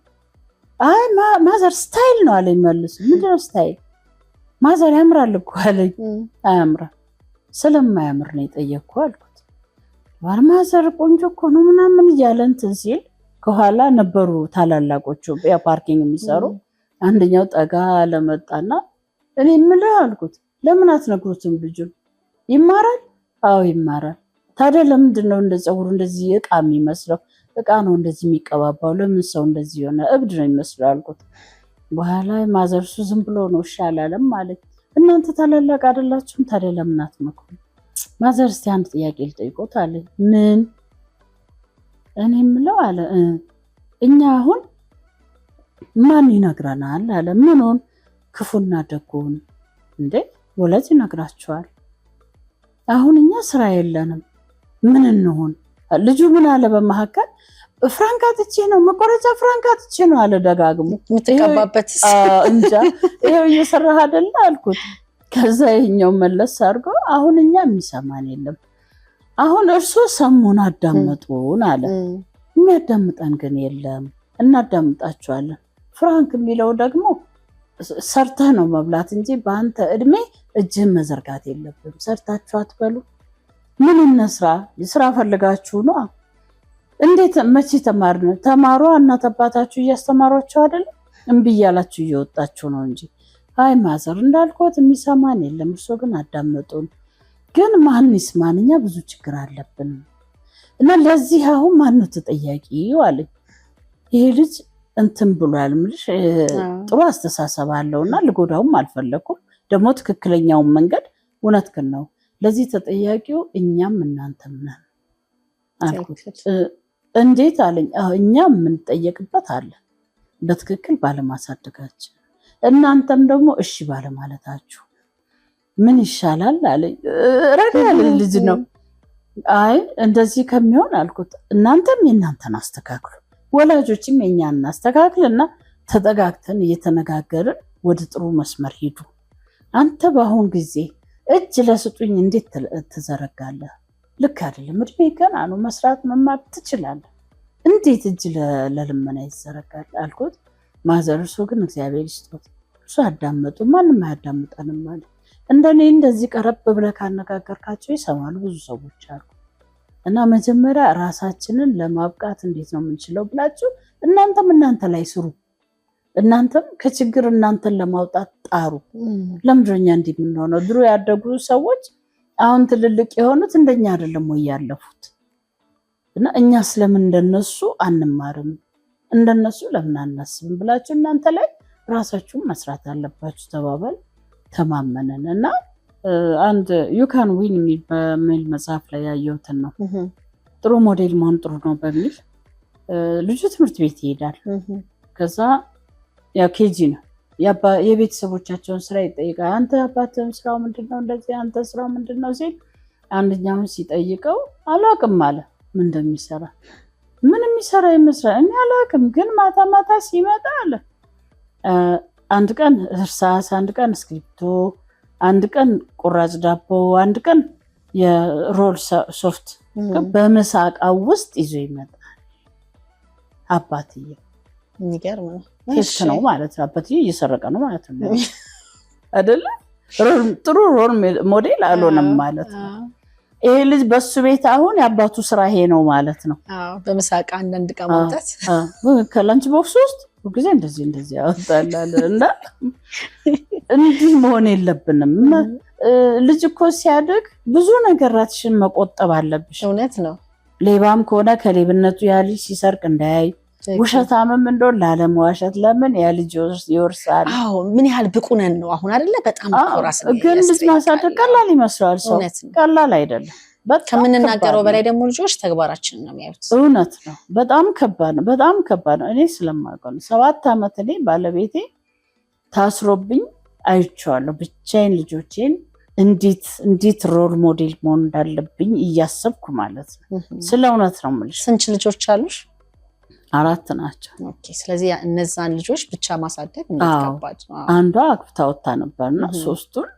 አይ mother style ነው አለኝ መልሶ። ምንድን ነው style? Mother ያምራል እኮ አለኝ። አያምርም፣ ስለማያምር ነው የጠየቅኩህ አልኩት። Mother ቆንጆ እኮ ነው ምናምን እያለ እንትን ሲል ከኋላ ነበሩ ታላላቆቹ parking የሚሰሩ። አንደኛው ጠጋ ለመጣና እኔ የምልህ አልኩት፣ ለምን አትነግሩትም ልጁን? ይማራል? አዎ ይማራል። ታዲያ ለምንድን ነው እንደ ፀጉሩ እንደዚህ እቃ የሚመስለው? እቃ ነው እንደዚህ የሚቀባባው። ለምን ሰው እንደዚህ የሆነ እብድ ነው የሚመስለው አልኩት። በኋላ mother እሱ ዝም ብሎ ነው እሺ አላለም ማለት። እናንተ ታላላቅ አይደላችሁም? ታዲያ ለምን አትመክሩም? Mother እስቲ አንድ ጥያቄ ልጠይቆት አለ። ምን? እኔ የምለው አለ፣ እኛ አሁን ማን ይነግረናል አለ። ምኑን? ክፉና ደጉን። እንዴ ወላጅ ይነግራቸዋል። አሁን እኛ ስራ የለንም፣ ምን እንሆን? ልጁ ምን አለ በመካከል፣ ፍራንክ አጥቼ ነው፣ መቆረጫ ፍራንክ አጥቼ ነው አለ ደጋግሞ። የምትቀባበት እንጃ ይኸው እየሰራህ አይደለ አልኩት። ከዛ ይኸኛው መለስ አድርጎ አሁን እኛ የሚሰማን የለም፣ አሁን እርሶ ሰሙን አዳመጡን አለ። የሚያዳምጠን ግን የለም፣ እናዳምጣቸዋለን። ፍራንክ የሚለው ደግሞ ሰርተህ ነው መብላት እንጂ በአንተ እድሜ እጅህን መዘርጋት የለብም። ሰርታችሁ አትበሉ። ምን እንስራ? ስራ ፈልጋችሁ ነው። እንዴት መቼ ተማርን? ተማሯ እናት አባታችሁ እያስተማሯችሁ አይደለም? እምቢ እያላችሁ እየወጣችሁ ነው እንጂ። አይ mother እንዳልኩት የሚሰማን የለም፣ እርሶ ግን አዳመጡን። ግን ማን ይስማን? እኛ ብዙ ችግር አለብን እና ለዚህ አሁን ማን ነው ተጠያቂው አለኝ። ይሄ ልጅ እንትን ብሏል የምልሽ ጥሩ አስተሳሰብ አለውና ልጎዳውም አልፈለኩም። ደግሞ ትክክለኛውን መንገድ እውነትህን ነው። ለዚህ ተጠያቂው እኛም እናንተም ነን አልኩት። እንዴት አለኝ። እኛ የምንጠየቅበት አለ በትክክል ባለማሳደጋችን፣ እናንተም ደግሞ እሺ ባለማለታችሁ ምን ይሻላል አለኝ። ረጋ ያለ ልጅ ነው። አይ እንደዚህ ከሚሆን አልኩት፣ እናንተም የእናንተን አስተካክሉ፣ ወላጆችም የእኛን እናስተካክልና ተጠጋግተን እየተነጋገርን ወደ ጥሩ መስመር ሂዱ። አንተ በአሁን ጊዜ እጅ ለስጡኝ እንዴት ትዘረጋለህ? ልክ አይደለም። እድሜ ገና ነው፣ መስራት መማር ትችላለህ። እንዴት እጅ ለልመና ይዘረጋል አልኩት። ማዘር እርሶ ግን እግዚአብሔር ይስጦት፣ እርሶ አዳመጡ፣ ማንም አያዳምጠንም አለ። እንደኔ እንደዚህ ቀረብ ብለህ ካነጋገርካቸው ይሰማሉ፣ ብዙ ሰዎች አሉ። እና መጀመሪያ ራሳችንን ለማብቃት እንዴት ነው የምንችለው ብላችሁ እናንተም እናንተ ላይ ስሩ። እናንተም ከችግር እናንተን ለማውጣት ጣሩ። ለምንድን ነው እኛ እንዲህ የምንሆነው? ድሮ ያደጉ ሰዎች አሁን ትልልቅ የሆኑት እንደኛ አይደለም ወይ ያለፉት? እና እኛ ስለምን እንደነሱ አንማርም? እንደነሱ ለምን አናስብም ብላችሁ እናንተ ላይ ራሳችሁን መስራት አለባችሁ ተባባል፣ ተማመንን። እና አንድ You Can Win በሚል መጽሐፍ ላይ ያየሁትን ነው። ጥሩ ሞዴል መሆን ጥሩ ነው በሚል ልጁ ትምህርት ቤት ይሄዳል። ከዛ ያው KG ነው፣ የቤተሰቦቻቸውን ስራ ይጠይቃል። አንተ አባት ስራው ምንድን ነው? እንደዚህ አንተ ስራው ምንድን ነው ሲል አንደኛውን ሲጠይቀው አላውቅም አለ። ምን እንደሚሰራ፣ ምን የሚሰራ ይመስላል? እኔ አላውቅም፣ ግን ማታ ማታ ሲመጣ አለ አንድ ቀን እርሳስ፣ አንድ ቀን እስክሪብቶ፣ አንድ ቀን ቁራጭ ዳቦ፣ አንድ ቀን የሮል ሶፍት በምሳ ዕቃው ውስጥ ይዞ ይመጣል። አባትዬ የሚገርም ነው። Theft ነው ማለት ነው። አባትዬ እየሰረቀ ነው ማለት ነው አይደለ? ጥሩ role model አልሆነም ማለት ነው። ይሄ ልጅ በሱ ቤት አሁን የአባቱ ስራ ይሄ ነው ማለት ነው። በምሳ ዕቃ አንዳንድ ዕቃ ማምጣት። ከ lunch box ውስጥ ጊዜ እንደዚህ እንደዚህ ያወጣላል። እና እንዲህ መሆን የለብንም። ልጅ እኮ ሲያድግ ብዙ ነገር ራስሽን መቆጠብ አለብሽ። እውነት ነው። ሌባም ከሆነ ከሌብነቱ ያ ልጅ ሲሰርቅ እንዳያይ፣ ውሸታምም እንደሆን ላለመዋሸት፣ ለምን ያ ልጅ ይወርሳል። አዎ፣ ምን ያህል ብቁ ነን ነው አሁን አይደለ? በጣም ራስ ግን ልጅ ማሳደግ ቀላል ይመስለዋል ሰው፣ ቀላል አይደለም። ከምንናገረው በላይ ደግሞ ልጆች ተግባራችንን ነው የሚያዩት። እውነት ነው። በጣም ከባድ ነው። በጣም ከባድ ነው። እኔ ስለማውቀው ነው። 7 ዓመት እኔ ባለቤቴ ታስሮብኝ አይቼዋለሁ። ብቻዬን ልጆቼን እንዴት እንዴት role model መሆን እንዳለብኝ እያሰብኩ ማለት ነው። ስለ እውነት ነው የምልሽ። ስንት ልጆች አሉሽ? 4 ናቸው። Okay። ስለዚህ እነዛን ልጆች ብቻ ማሳደግ እንዴት ከባድ ነው። አንዷ አግብታ ወጥታ ነበርና ሶስቱን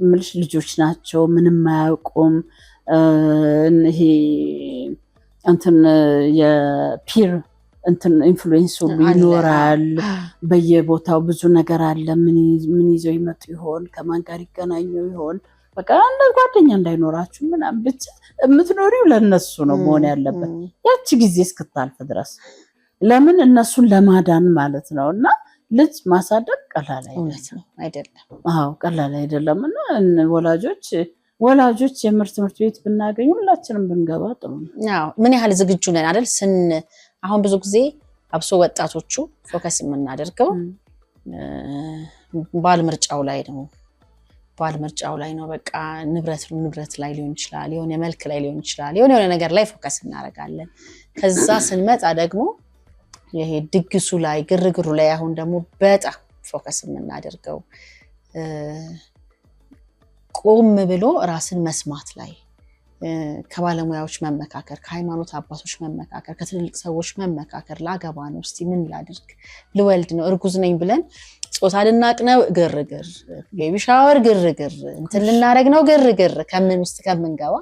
የምልሽ ልጆች ናቸው፣ ምንም አያውቁም። ይሄ እንትን የ peer እንትን influence ሁሉ ይኖራል። በየቦታው ብዙ ነገር አለ። ምን ይዘው ይመጡ ይሆን? ከማን ጋር ይገናኙ ይሆን? በቃ አንድ ጓደኛ እንዳይኖራችሁ ምናምን፣ ብቻ የምትኖሪው ለእነሱ ነው መሆን ያለበት ያቺ ጊዜ እስክታልፍ ድረስ። ለምን እነሱን ለማዳን ማለት ነው። እና ልጅ ማሳደግ ቀላል አይደለም። አይደለም። አዎ፣ ቀላል አይደለም። እና ወላጆች ወላጆች የምር ትምህርት ቤት ብናገኝ ሁላችንም ብንገባ ጥሩ ነው። አዎ፣ ምን ያህል ዝግጁ ነን አይደል? ስን አሁን ብዙ ጊዜ አብሶ ወጣቶቹ focus የምናደርገው ባል ምርጫው ላይ ነው። ባል ምርጫው ላይ ነው። በቃ ንብረት ንብረት ላይ ሊሆን ይችላል፣ የሆነ መልክ ላይ ሊሆን ይችላል፣ የሆነ የሆነ ነገር ላይ focus እናደርጋለን። ከዛ ስንመጣ ደግሞ ይሄ ድግሱ ላይ፣ ግርግሩ ላይ አሁን ደግሞ በጣም focus የምናደርገው ቆም ብሎ ራስን መስማት ላይ፣ ከባለሙያዎች መመካከር፣ ከሃይማኖት አባቶች መመካከር፣ ከትልልቅ ሰዎች መመካከር። ላገባ ነው፣ እስቲ ምን ላድርግ፣ ልወልድ ነው፣ እርጉዝ ነኝ ብለን ጾታ ልናቅ ነው፣ ግርግር፣ baby shower ግርግር፣ እንትን ልናደርግ ነው ግርግር፣ ከምን ውስጥ ከምንገባ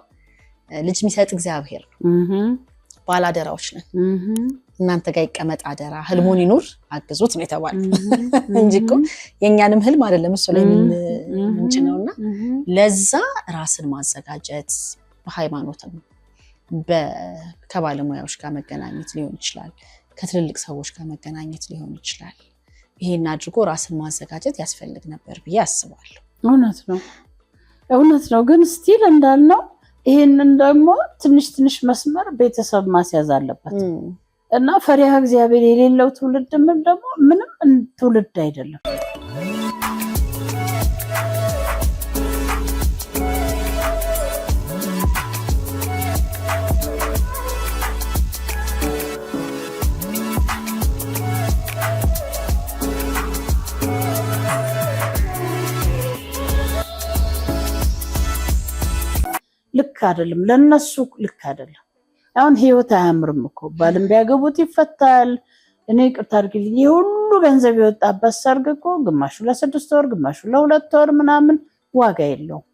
ልጅ የሚሰጥ እግዚአብሔር ነው። ባላደራዎች ነን። እናንተ ጋር ይቀመጥ አደራ፣ ህልሙን ይኑር፣ አግዙት ነው የተባለው እንጂ እኮ የእኛንም ህልም አይደለም እሱ ላይ የምንጭነው። እና ለዛ ራስን ማዘጋጀት በሃይማኖትም ከባለሙያዎች ጋር መገናኘት ሊሆን ይችላል፣ ከትልልቅ ሰዎች ጋር መገናኘት ሊሆን ይችላል። ይሄን አድርጎ ራስን ማዘጋጀት ያስፈልግ ነበር ብዬ አስባለሁ። እውነት ነው። እውነት ነው። ግን still እንዳልነው ይህንን ደግሞ ትንሽ ትንሽ መስመር ቤተሰብ ማስያዝ አለበት እና ፈሪሃ እግዚአብሔር የሌለው ትውልድ ምን ደግሞ ምንም ትውልድ አይደለም። ልክ አይደለም፣ ለነሱ ልክ አይደለም። አሁን ህይወት አያምርም እኮ፣ ባልም ቢያገቡት ይፈታል። እኔ ይቅርታ አድርግልኝ፣ የሁሉ ገንዘብ የወጣበት ሰርግ እኮ ግማሹ ለ6 ወር፣ ግማሹ ለ2 ወር ምናምን ዋጋ የለውም።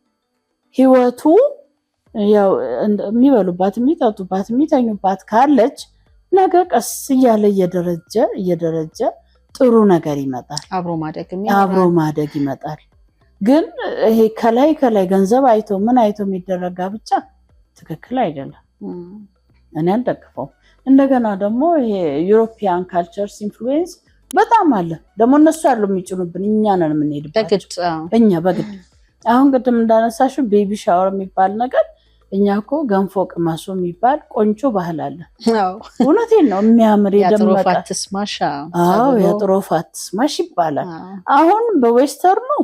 ህይወቱ ያው የሚበሉባት፣ የሚጠጡባት፣ የሚተኙባት ካለች ነገ ቀስ እያለ እየደረጀ እየደረጀ ጥሩ ነገር ይመጣል። አብሮ ማደግ አብሮ ማደግ ይመጣል። ግን ይሄ ከላይ ከላይ ገንዘብ አይቶ ምን አይቶ የሚደረግ ጋብቻ ትክክል አይደለም። እኔ አልደግፈውም። እንደገና ደግሞ ይሄ European cultures influence በጣም አለ። ደግሞ እነሱ ያሉ የሚጭኑብን፣ እኛ ነን የምንሄድባቸው፣ እኛ በግድ። አሁን ቅድም እንዳነሳሽው baby shower የሚባል ነገር፣ እኛ እኮ ገንፎ ቅመሱ የሚባል ቆንጆ ባህል አለ። እውነቴን ነው፣ የሚያምር የደመቀ። አዎ፣ ያጥሩ ወፍ አትስማሽ ይባላል። አሁን በ western ኑ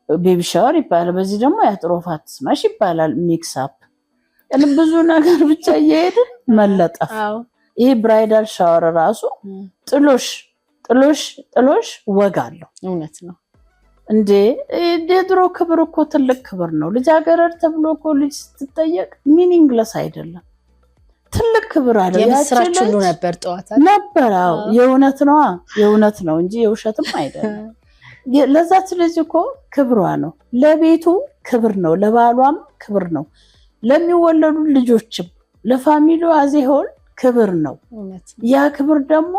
baby shower ይባላል፣ በዚህ ደግሞ ያጥሩ ወፍ አትስማሽ ይባላል። Mix up ብዙ ነገር ብቻ እየሄድን መለጠፍ። ይሄ bridal shower ራሱ ጥሎሽ ጥሎሽ ጥሎሽ ወግ አለው። እውነት ነው። እንዴ፣ የድሮ ክብር እኮ ትልቅ ክብር ነው። ልጃገረድ ተብሎ እኮ ልጅ ስትጠየቅ meaningless አይደለም፣ ትልቅ ክብር አለው። የምስራች ሁሉ ነበር ጠዋት። ነበር። አዎ፣ የእውነት ነዋ፣ የእውነት ነው እንጂ የውሸትም አይደለም። ለዛች ልጅ እኮ ክብሯ ነው፣ ለቤቱ ክብር ነው፣ ለባሏም ክብር ነው፣ ለሚወለዱ ልጆችም ለ family ው as a whole ክብር ነው። ያ ክብር ደግሞ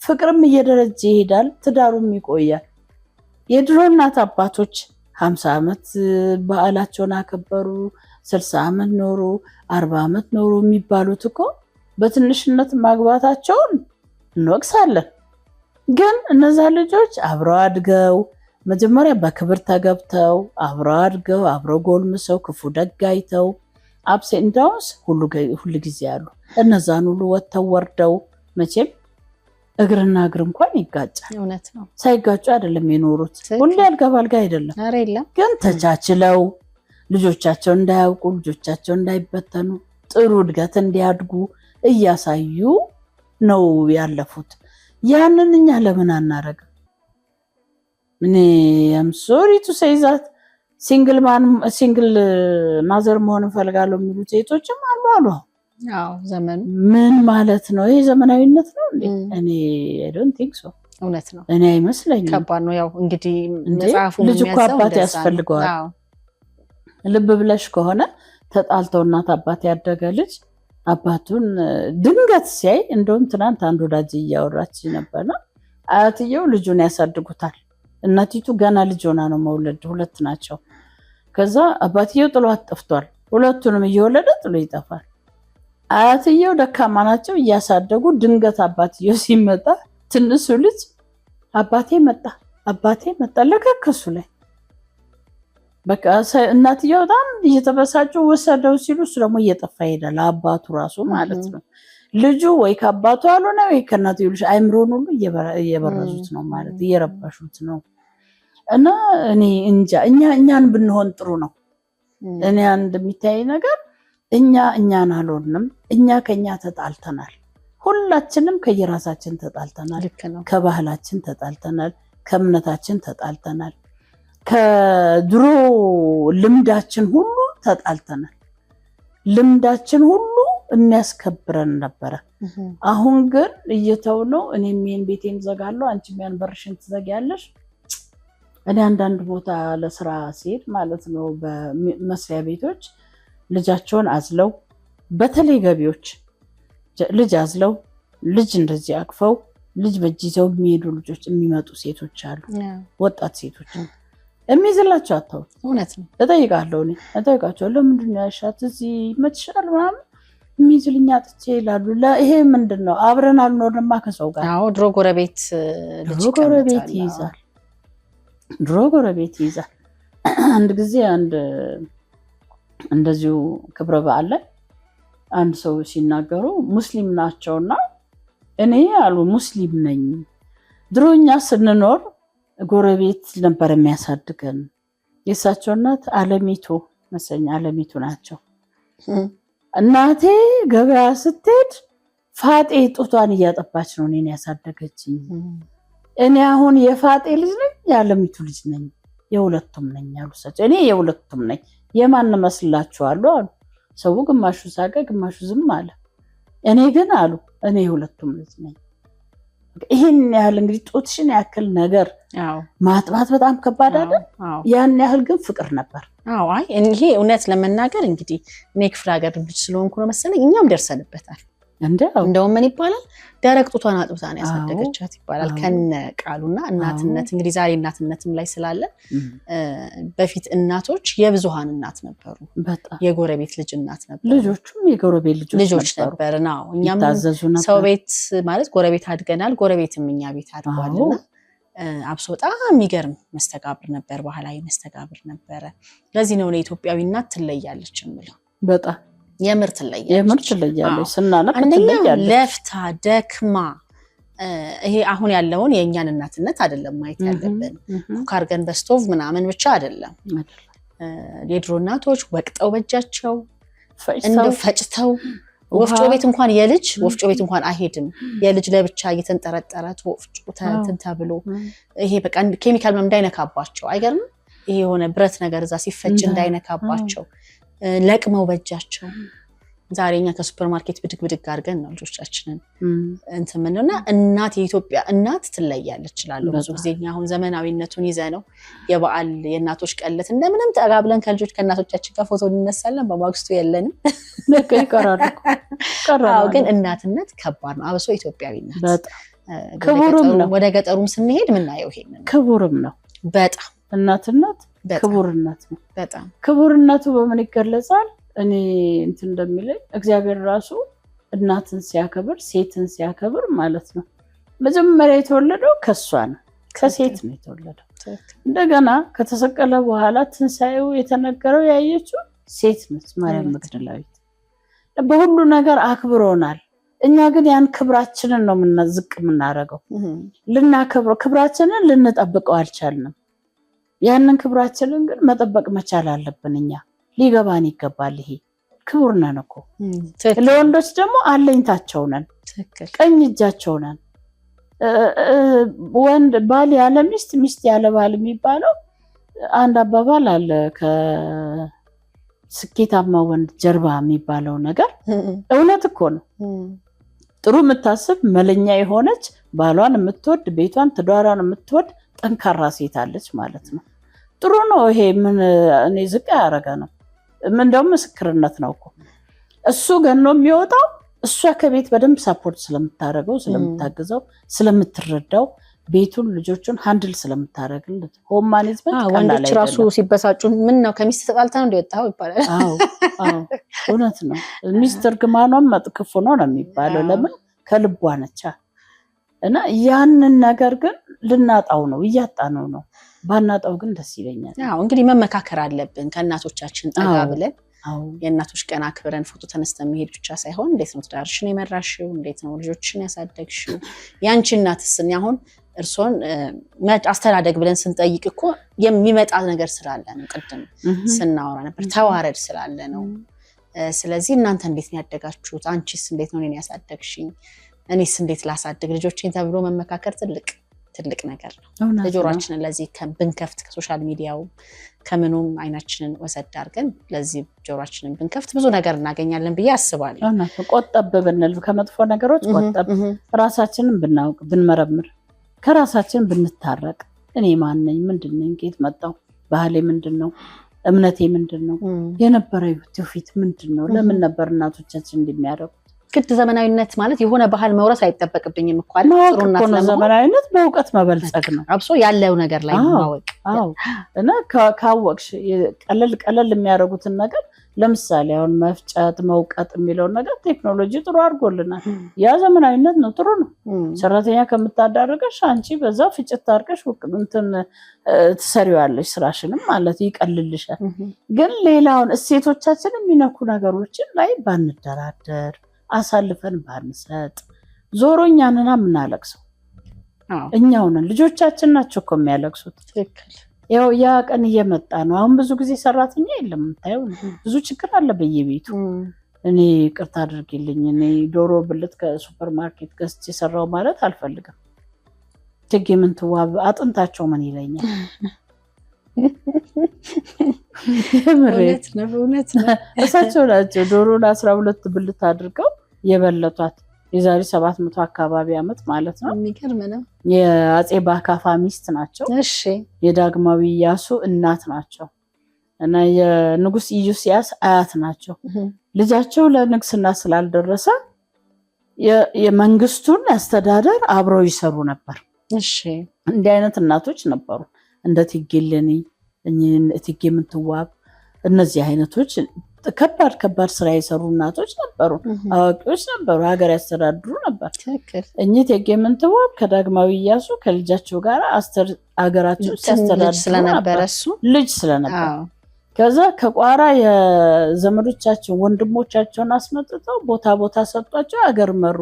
ፍቅርም እየደረጀ ይሄዳል፣ ትዳሩም ይቆያል። የድሮ እናት አባቶች 50 ዓመት በዓላቸውን አከበሩ፣ 60 ዓመት ኖሩ፣ 40 ዓመት ኖሩ የሚባሉት እኮ በትንሽነት ማግባታቸውን እንወቅሳለን። ግን እነዛ ልጆች አብረው አድገው፣ መጀመሪያ በክብር ተገብተው፣ አብረው አድገው፣ አብረው ጎልምሰው፣ ክፉ ደግ አይተው፣ ups and downs ሁሉ ጊዜ አሉ። እነዛን ሁሉ ወጥተው ወርደው፣ መቼም እግርና እግር እንኳን ይጋጫል። እውነት ነው። ሳይጋጩ አይደለም የኖሩት። ሁሌ አልጋ ባልጋ አይደለም፣ ኧረ የለም። ግን ተቻችለው ልጆቻቸው እንዳያውቁ፣ ልጆቻቸው እንዳይበተኑ፣ ጥሩ እድገት እንዲያድጉ እያሳዩ ነው ያለፉት። ያንን እኛ ለምን አናረግም? እኔ I'm sorry to say that single mom, single mother መሆን እፈልጋለሁ የሚሉ ሴቶችም አሉ አሉ። አዎ፣ ዘመኑ ምን ማለት ነው? ይሄ ዘመናዊነት ነው እንዴ? እኔ I don't think so። እውነት ነው። እኔ አይመስለኝም። ከባድ ነው። ያው እንግዲህ መጽሐፉ ልጅ እኮ አባት ያስፈልገዋል። ልብ ብለሽ ከሆነ ተጣልተው እናት አባት ያደገ ልጅ አባቱን ድንገት ሲያይ፣ እንደውም ትናንት አንድ ወዳጅ እያወራች ነበርና አያትየው ልጁን ያሳድጉታል። እናቲቱ ገና ልጅ ሆና ነው መውለድ፣ ሁለት ናቸው። ከዛ አባትየው ጥሏት ጠፍቷል። ሁለቱንም እየወለደ ጥሎ ይጠፋል። አያትየው ደካማ ናቸው፣ እያሳደጉ ድንገት አባትየው ሲመጣ ትንሱ ልጅ አባቴ መጣ፣ አባቴ መጣ ለከከሱ ላይ በቃ እናትየው በጣም እየተበሳጩ ወሰደው ሲሉ እሱ ደግሞ እየጠፋ ይሄዳል። አባቱ ራሱ ማለት ነው። ልጁ ወይ ከአባቱ አልሆነ ወይ ከእናትየው፣ ልጅ አይምሮን ሁሉ እየበረዙት ነው ማለት እየረበሹት ነው። እና እኔ እንጃ፣ እኛ እኛን ብንሆን ጥሩ ነው። እኔ አንድ የሚታይ ነገር እኛ እኛን አልሆንም። እኛ ከኛ ተጣልተናል። ሁላችንም ከየራሳችን ተጣልተናል። ከባህላችን ተጣልተናል። ከእምነታችን ተጣልተናል። ከድሮ ልምዳችን ሁሉ ተጣልተናል። ልምዳችን ሁሉ የሚያስከብረን ነበረ። አሁን ግን እየተውነው፣ እኔም ይሄን ቤቴን ዘጋለሁ፣ አንቺም ያን በርሽን ትዘጊያለሽ። እኔ አንዳንድ ቦታ ለስራ ሲሄድ ማለት ነው በመስሪያ ቤቶች ልጃቸውን አዝለው፣ በተለይ ገቢዎች ልጅ አዝለው፣ ልጅ እንደዚህ አቅፈው፣ ልጅ በእጅ ይዘው የሚሄዱ ልጆች፣ የሚመጡ ሴቶች አሉ፣ ወጣት ሴቶች የሚይዝላቸው አጥተው። እውነት ነው። እጠይቃለሁ፣ እኔ እጠይቃቸዋለሁ። ለምንድን ነው ያሻት እዚህ ይመችሻል ምናምን፣ የሚይዝልኝ አጥቼ ይላሉ። ይሄ ምንድን ነው? አብረን አልኖርንማ ከሰው ጋር። አዎ፣ ድሮ ጎረቤት ልጅ ድሮ ጎረቤት ይይዛል። ድሮ ጎረቤት ይይዛል። አንድ ጊዜ አንድ እንደዚሁ ክብረ በዓል ላይ አንድ ሰው ሲናገሩ ሙስሊም ናቸውና እኔ አሉ ሙስሊም ነኝ፣ ድሮ እኛ ስንኖር ጎረቤት ነበር የሚያሳድገን። የእሳቸው እናት አለሚቱ መሰለኝ አለሚቱ ናቸው። እናቴ ገበያ ስትሄድ ፋጤ ጡቷን እያጠባች ነው እኔን ያሳደገችኝ። እኔ አሁን የፋጤ ልጅ ነኝ፣ የአለሚቱ ልጅ ነኝ፣ የሁለቱም ነኝ አሉ እሳቸው። እኔ የሁለቱም ነኝ፣ የማን እመስላችኋለሁ አሉ። ሰው ግማሹ ሳቀ፣ ግማሹ ዝም አለ። እኔ ግን አሉ እኔ የሁለቱም ልጅ ነኝ። ይህን ያህል እንግዲህ ጡትሽን ያክል ነገር ማጥባት በጣም ከባድ አይደል? ያን ያህል ግን ፍቅር ነበር። አዎ፣ አይ ይሄ እውነት ለመናገር እንግዲህ እኔ ክፍለ ሀገር ልጅ ስለሆንኩ ነው መሰለኝ እኛም ደርሰንበታል። እንደውም ምን ይባላል ደረቅ ጡቷን አጥብታ ነው ያሳደገቻት ይባላል ከነ ቃሉና እናትነት እንግዲህ ዛሬ እናትነትም ላይ ስላለ በፊት እናቶች የብዙሃን እናት ነበሩ። የጎረቤት ልጅ እናት ነበሩ። ልጆቹም የጎረቤት ልጆች ነበር። እኛም ሰው ቤት ማለት ጎረቤት አድገናል፣ ጎረቤትም እኛ ቤት አድጓልና አብሶ በጣም የሚገርም መስተጋብር ነበር፣ ባህላዊ መስተጋብር ነበረ። ለዚህ ነው ኢትዮጵያዊ እናት ትለያለች የምለው። በጣም የምር ትለያለች፣ ስናነብ አንደኛ ለፍታ ደክማ፣ ይሄ አሁን ያለውን የእኛን እናትነት አይደለም ማየት ያለብን። cook አድርገን በስቶቭ ምናምን ብቻ አይደለም። የድሮ እናቶች ወቅጠው በእጃቸው እንደው ፈጭተው፣ ወፍጮ ቤት እንኳን የልጅ ወፍጮ ቤት እንኳን አይሄድም። የልጅ ለብቻ እየተንጠረጠረ ወፍጮ እንትን ተብሎ ይሄ በቃ ኬሚካል ምናምን እንዳይነካባቸው፣ አይገርምም? ይሄ የሆነ ብረት ነገር እዛ ሲፈጭ እንዳይነካባቸው ለቅመው በእጃቸው። ዛሬ እኛ ከሱፐር ማርኬት ብድግ ብድግ አድርገን ነው ልጆቻችንን እንትን የምንለው። እና እናት የኢትዮጵያ እናት ትለያለች እላለሁ። ብዙ ጊዜ እኛ አሁን ዘመናዊነቱን ይዘ ነው የበዓል የእናቶች ቀለት እንደምንም ተጋብለን ከልጆች ከእናቶቻችን ጋር ፎቶ እንነሳለን፣ በማግስቱ የለንም። ግን እናትነት ከባድ ነው፣ አብሶ ኢትዮጵያዊ እናት። ክቡርም ነው። ወደ ገጠሩም ስንሄድ ምናየው ይሄንን ክቡርም ነው በጣም እናትነት ክቡርነት ነው። በጣም ክቡርነቱ በምን ይገለጻል? እኔ እንትን እንደሚለኝ እግዚአብሔር ራሱ እናትን ሲያከብር ሴትን ሲያከብር ማለት ነው መጀመሪያ የተወለደው ከሷ ነው፣ ከሴት ነው የተወለደው። እንደገና ከተሰቀለ በኋላ ትንሳኤው የተነገረው ያየችው ሴት ነች፣ ማርያም መግደላዊት። በሁሉ ነገር አክብሮናል። እኛ ግን ያን ክብራችንን ነው ዝቅ የምናደርገው። ልናከብረው ክብራችንን ልንጠብቀው አልቻልንም። ያንን ክብራችንን ግን መጠበቅ መቻል አለብን። እኛ ሊገባን ይገባል። ይሄ ክቡር ነን እኮ። ለወንዶች ደግሞ አለኝታቸው ነን፣ ቀኝ እጃቸው ነን። ወንድ ባል ያለ ሚስት፣ ሚስት ያለ ባል የሚባለው አንድ አባባል አለ። ከስኬታማ ወንድ ጀርባ የሚባለው ነገር እውነት እኮ ነው። ጥሩ የምታስብ መለኛ የሆነች ባሏን የምትወድ ቤቷን ትዳሯን የምትወድ ጠንካራ ሴት አለች ማለት ነው። ጥሩ ነው ይሄ። ምን እኔ ዝቅ ያደረገ ነው? እንደውም ምስክርነት ነው እኮ። እሱ ገኖ የሚወጣው እሷ ከቤት በደንብ support ስለምታደርገው፣ ስለምታግዘው፣ ስለምትረዳው፣ ቤቱን ልጆቹን handle ስለምታደርግለት home management። ወንዶች ራሱ ሲበሳጩ ምን ነው ከሚስት ተጣልተህ ነው እንደወጣኸው ይባላል። አዎ እውነት ነው። ሚስት እርግማኗም ክፉ ነው ነው የሚባለው። ለምን ከልቧ ነቻ። እና ያንን ነገር ግን ልናጣው ነው፣ እያጣነው ነው። ባናጣው ግን ደስ ይለኛል። አዎ እንግዲህ መመካከር አለብን ከእናቶቻችን ጠጋ ብለን። የእናቶች ቀን አክብረን ፎቶ ተነስተን መሄድ ብቻ ሳይሆን እንዴት ነው ትዳርሽን የመራሽው? እንዴት ነው ልጆችሽን ያሳደግሽው? ያንቺ እናትስ አሁን እርሶን አስተዳደግ ብለን ስንጠይቅ እኮ የሚመጣ ነገር ስላለ ነው። ቅድም ስናወራ ነበር፣ ተዋረድ ስላለ ነው። ስለዚህ እናንተ እንዴት ነው ያደጋችሁት? አንቺስ እንዴት ነው እኔን ያሳደግሽኝ? እኔስ እንዴት ላሳድግ ልጆቼን ተብሎ መመካከር ትልቅ ትልቅ ነገር ነው። ጆሮአችንን ለዚህ ብንከፍት ከ social media ው ከምኑም አይናችንን ወሰድ አድርገን ለዚህ ጆሮአችንን ብንከፍት ብዙ ነገር እናገኛለን ብዬ አስባለሁ። ቆጠብ ብንል ከመጥፎ ነገሮች ቆጠብ፣ ራሳችንን ብናውቅ ብንመረምር፣ ከራሳችን ብንታረቅ፣ እኔ ማን ነኝ? ምንድን ነኝ? ከየት መጣሁ? ባህሌ ምንድን ነው? እምነቴ ምንድን ነው? የነበረ ትውፊት ምንድን ነው? ለምን ነበር እናቶቻችን እንደሚያደርጉት? ግድ ዘመናዊነት ማለት የሆነ ባህል መውረስ አይጠበቅብኝም እኮ አይደል? ማወቅ ጥሩ እኮ እናት ነው ለመሆን ዘመናዊነት፣ በእውቀት መበልጸግ ነው። አብሶ ያለው ነገር ላይ ማወቅ። አዎ፣ እና ካወቅሽ ቀለል ቀለል የሚያደርጉትን ነገር፣ ለምሳሌ አሁን መፍጨት መውቀጥ የሚለውን ነገር ቴክኖሎጂ ጥሩ አድርጎልናል። ያ ዘመናዊነት ነው፣ ጥሩ ነው። ሰራተኛ ከምታዳርገሽ አንቺ በዛ ፍጭት አድርገሽ እንትን ትሰሪዋለሽ፣ ስራሽንም ማለት ይቀልልሻል። ግን ሌላውን እሴቶቻችን የሚነኩ ነገሮችን ላይ ባንደራደር፣ አሳልፈን ባንሰጥ፣ ዞሮ እኛንና የምናለቅሰው እኛው ነን። ልጆቻችን ናቸው እኮ የሚያለቅሱት። ትክክል። ያው ያ ቀን እየመጣ ነው። አሁን ብዙ ጊዜ ሰራተኛ የለም፣ የምታየው ነው። ብዙ ችግር አለ በየቤቱ። እኔ ይቅርታ አድርጊልኝ፣ እኔ ዶሮ ብልት ከሱፐር ማርኬት ገዝቼ ሰራው ማለት አልፈልግም። እቴጌ ምንትዋብ አጥንታቸው ምን ይለኛል? እውነት ነው፣ እውነት ነው። እሳቸው ናቸው ዶሮን 12 ብልት አድርገው የበለቷት የዛሬ 700 አካባቢ ዓመት ማለት ነው። የሚገርም ነው። የአፄ ባካፋ ሚስት ናቸው። የዳግማዊ ኢያሱ እናት ናቸው እና የንጉስ ኢዮስያስ አያት ናቸው። ልጃቸው ለንግስና ስላልደረሰ የመንግስቱን አስተዳደር አብረው ይሰሩ ነበር። እንዲህ አይነት እናቶች ነበሩ። እንደ እቴጌ እሌኒ፣ እቴጌ ምንትዋብ፣ እነዚህ አይነቶች ከባድ ከባድ ስራ የሰሩ እናቶች ነበሩ። አዋቂዎች ነበሩ። ሀገር ያስተዳድሩ ነበር። እኚህ እቴጌ ምንትዋብ ከዳግማዊ ኢያሱ ከልጃቸው ጋር ሀገራቸው ሲያስተዳድሩ ስለነበረ እሱ ልጅ ስለነበር ከዛ ከቋራ የዘመዶቻቸውን ወንድሞቻቸውን አስመጥተው ቦታ ቦታ ሰጧቸው፣ ሀገር መሩ።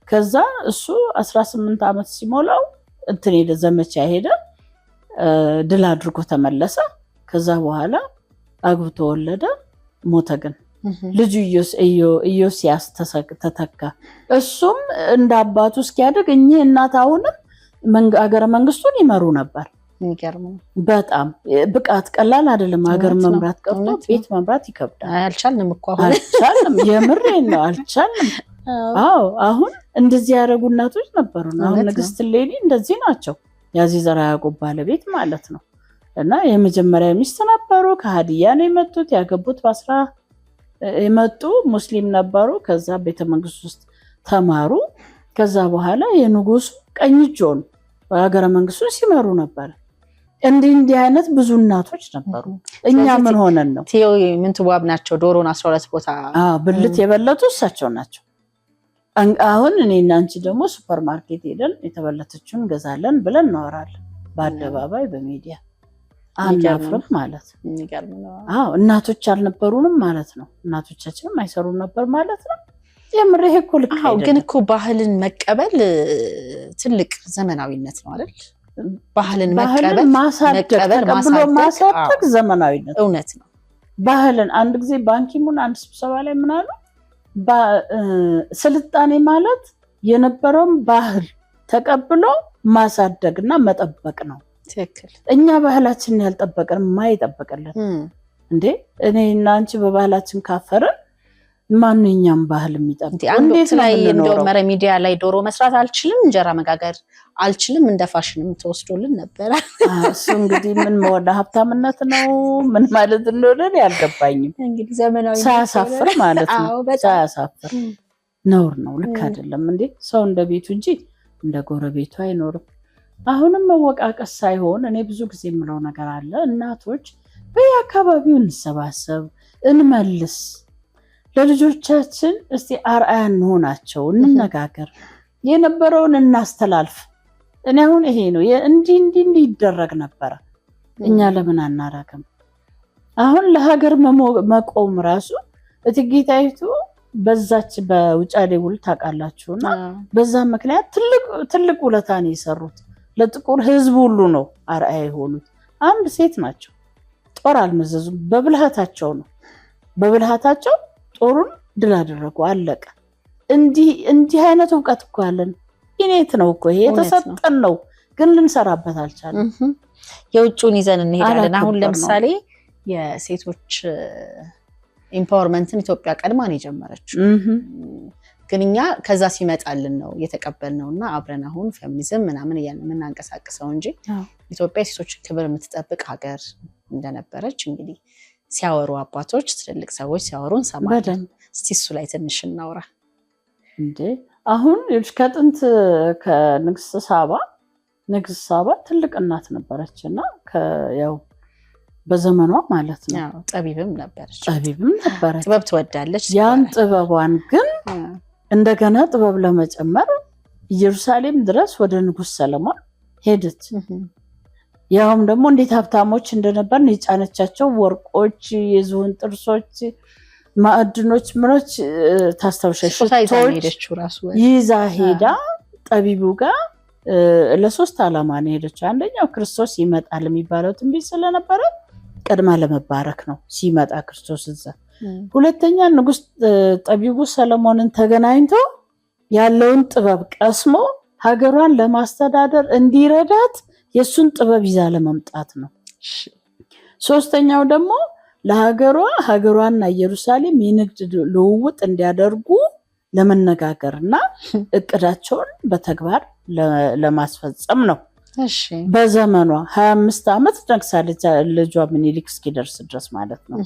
ከዛ እሱ 18 ዓመት ሲሞላው እንትን ሄደ፣ ዘመቻ ሄደ፣ ድል አድርጎ ተመለሰ። ከዛ በኋላ አግብቶ ወለደ፣ ሞተ። ግን ልጁ ኢዮስያስ ተተካ። እሱም እንደ አባቱ እስኪያድግ እኚህ እናት አሁንም ሀገረ መንግስቱን ይመሩ ነበር። በጣም ብቃት ቀላል አይደለም። ሀገር መምራት ቀርቶ ቤት መምራት ይከብዳል። አልቻልንም እኮ አሁን አልቻልንም። የምሬን ነው፣ አልቻልንም። አዎ አሁን እንደዚህ ያደረጉ እናቶች ነበሩ። አሁን ንግስት እሌኒ እንደዚህ ናቸው። የአፄ ዘርዓ ያዕቆብ ባለቤት ማለት ነው። እና የመጀመሪያ ሚስት ነበሩ። ከሀዲያ ነው የመጡት። ያገቡት በአስራ የመጡ ሙስሊም ነበሩ። ከዛ ቤተመንግስት ውስጥ ተማሩ። ከዛ በኋላ የንጉሱ ቀኝ እጅ ሆኑ። ሀገረ መንግስቱን ሲመሩ ነበር። እንዲህ እንዲህ አይነት ብዙ እናቶች ነበሩ። እኛ ምን ሆነን ነው? እቴጌ ምንትዋብ ናቸው ዶሮን 12 ቦታ ብልት የበለቱ እሳቸው ናቸው። አሁን እኔ እና አንቺ ደግሞ ሱፐር ማርኬት ሄደን የተበለተችውን እንገዛለን ብለን እናወራለን። በአደባባይ በሚዲያ አናፍርም ማለት ነው። አዎ እናቶች አልነበሩንም ማለት ነው። እናቶቻችንም አይሰሩም ነበር ማለት ነው። የምር ይሄ እኮ ልክ አይደለም። ግን እኮ ባህልን መቀበል ትልቅ ዘመናዊነት ነው አይደል? ባህልን መቀበል ማሳደግ፣ ተቀብሎ ማሳደግ ዘመናዊነት እውነት ነው። ባህልን አንድ ጊዜ ባንኪሙን አንድ ስብሰባ ላይ ምን አሉ፣ ስልጣኔ ማለት የነበረውን ባህል ተቀብሎ ማሳደግና መጠበቅ ነው። ትክክል። እኛ ባህላችንን ያልጠበቅን ማይጠበቅልን እንዴ? እኔ እና አንቺ በባህላችን ካፈርን ማንኛውም ባህል የሚጠብቅ አንድ ወቅት ላይ እንደው መረ ሚዲያ ላይ ዶሮ መስራት አልችልም፣ እንጀራ መጋገር አልችልም እንደ ፋሽንም ተወስዶልን ነበረ። እሱ እንግዲህ ምን መወዳ ሀብታምነት ነው ምን ማለት እንደሆነ አልገባኝም። እንግዲህ ዘመናዊ ሳያሳፍር ማለት ነው። ሳያሳፍር ነውር ነው። ልክ አይደለም እንዴ? ሰው እንደ ቤቱ እንጂ እንደ ጎረቤቱ አይኖርም። አሁንም መወቃቀስ ሳይሆን እኔ ብዙ ጊዜ የምለው ነገር አለ። እናቶች በየአካባቢው እንሰባሰብ፣ እንመልስ፣ ለልጆቻችን እስቲ አርአያ እንሆናቸው፣ እንነጋገር፣ የነበረውን እናስተላልፍ። እኔ አሁን ይሄ ነው እንዲህ እንዲህ እንዲህ ይደረግ ነበረ፣ እኛ ለምን አናረግም? አሁን ለሀገር መቆም ራሱ እቴጌ ጣይቱ በዛች በውጫሌ ውል ታውቃላችሁና፣ በዛ ምክንያት ትልቅ ውለታ ነው የሰሩት። ለጥቁር ሕዝብ ሁሉ ነው አርአያ የሆኑት። አንድ ሴት ናቸው። ጦር አልመዘዙም። በብልሃታቸው ነው። በብልሃታቸው ጦሩን ድል አደረጉ። አለቀ። እንዲህ እንዲህ አይነት እውቀት እኮ ያለን innate ነው እኮ ይሄ የተሰጠን ነው፣ ግን ልንሰራበት አልቻለም። የውጭውን ይዘን እንሄዳለን። አሁን ለምሳሌ የሴቶች empowerment ን ኢትዮጵያ ቀድማ ነው የጀመረችው። ግን እኛ ከዛ ሲመጣልን ነው እየተቀበልነው እና አብረን አሁን ፌሚኒዝም ምናምን እያልን የምናንቀሳቅሰው እንጂ ኢትዮጵያ የሴቶችን ክብር የምትጠብቅ ሀገር እንደነበረች እንግዲህ ሲያወሩ አባቶች፣ ትልልቅ ሰዎች ሲያወሩ እንሰማለን። እስቲ እሱ ላይ ትንሽ እናውራ። እንዴ አሁን ከጥንት ከንግስት ሳባ፣ ንግስት ሳባ ትልቅ እናት ነበረች እና ያው በዘመኗ ማለት ነው። ጠቢብም ነበረች። ጠቢብም ነበረች። ጥበብ ትወዳለች። ያን ጥበቧን ግን እንደገና ጥበብ ለመጨመር ኢየሩሳሌም ድረስ ወደ ንጉስ ሰለሞን ሄደች። ያውም ደግሞ እንዴት ሀብታሞች እንደነበርን የጫነቻቸው ወርቆች፣ የዝሆን ጥርሶች፣ ማዕድኖች፣ ምኖች ታስታውሻለሽ? ይዛ ሄዳ ጠቢቡ ጋር ለሶስት ዓላማ ነው የሄደችው። አንደኛው ክርስቶስ ይመጣል የሚባለው ትንቢት ስለነበረ ቀድማ ለመባረክ ነው ሲመጣ ክርስቶስ እዛ። ሁለተኛ ንጉስ ጠቢቡ ሰለሞንን ተገናኝቶ ያለውን ጥበብ ቀስሞ ሀገሯን ለማስተዳደር እንዲረዳት የእሱን ጥበብ ይዛ ለመምጣት ነው። ሶስተኛው ደግሞ ለሀገሯ ሀገሯና ኢየሩሳሌም የንግድ ልውውጥ እንዲያደርጉ ለመነጋገር እና እቅዳቸውን በተግባር ለማስፈጸም ነው። በዘመኗ 25 ዓመት ነግሳለች። ልጇ ምኒልክ እስኪደርስ ድረስ ማለት ነው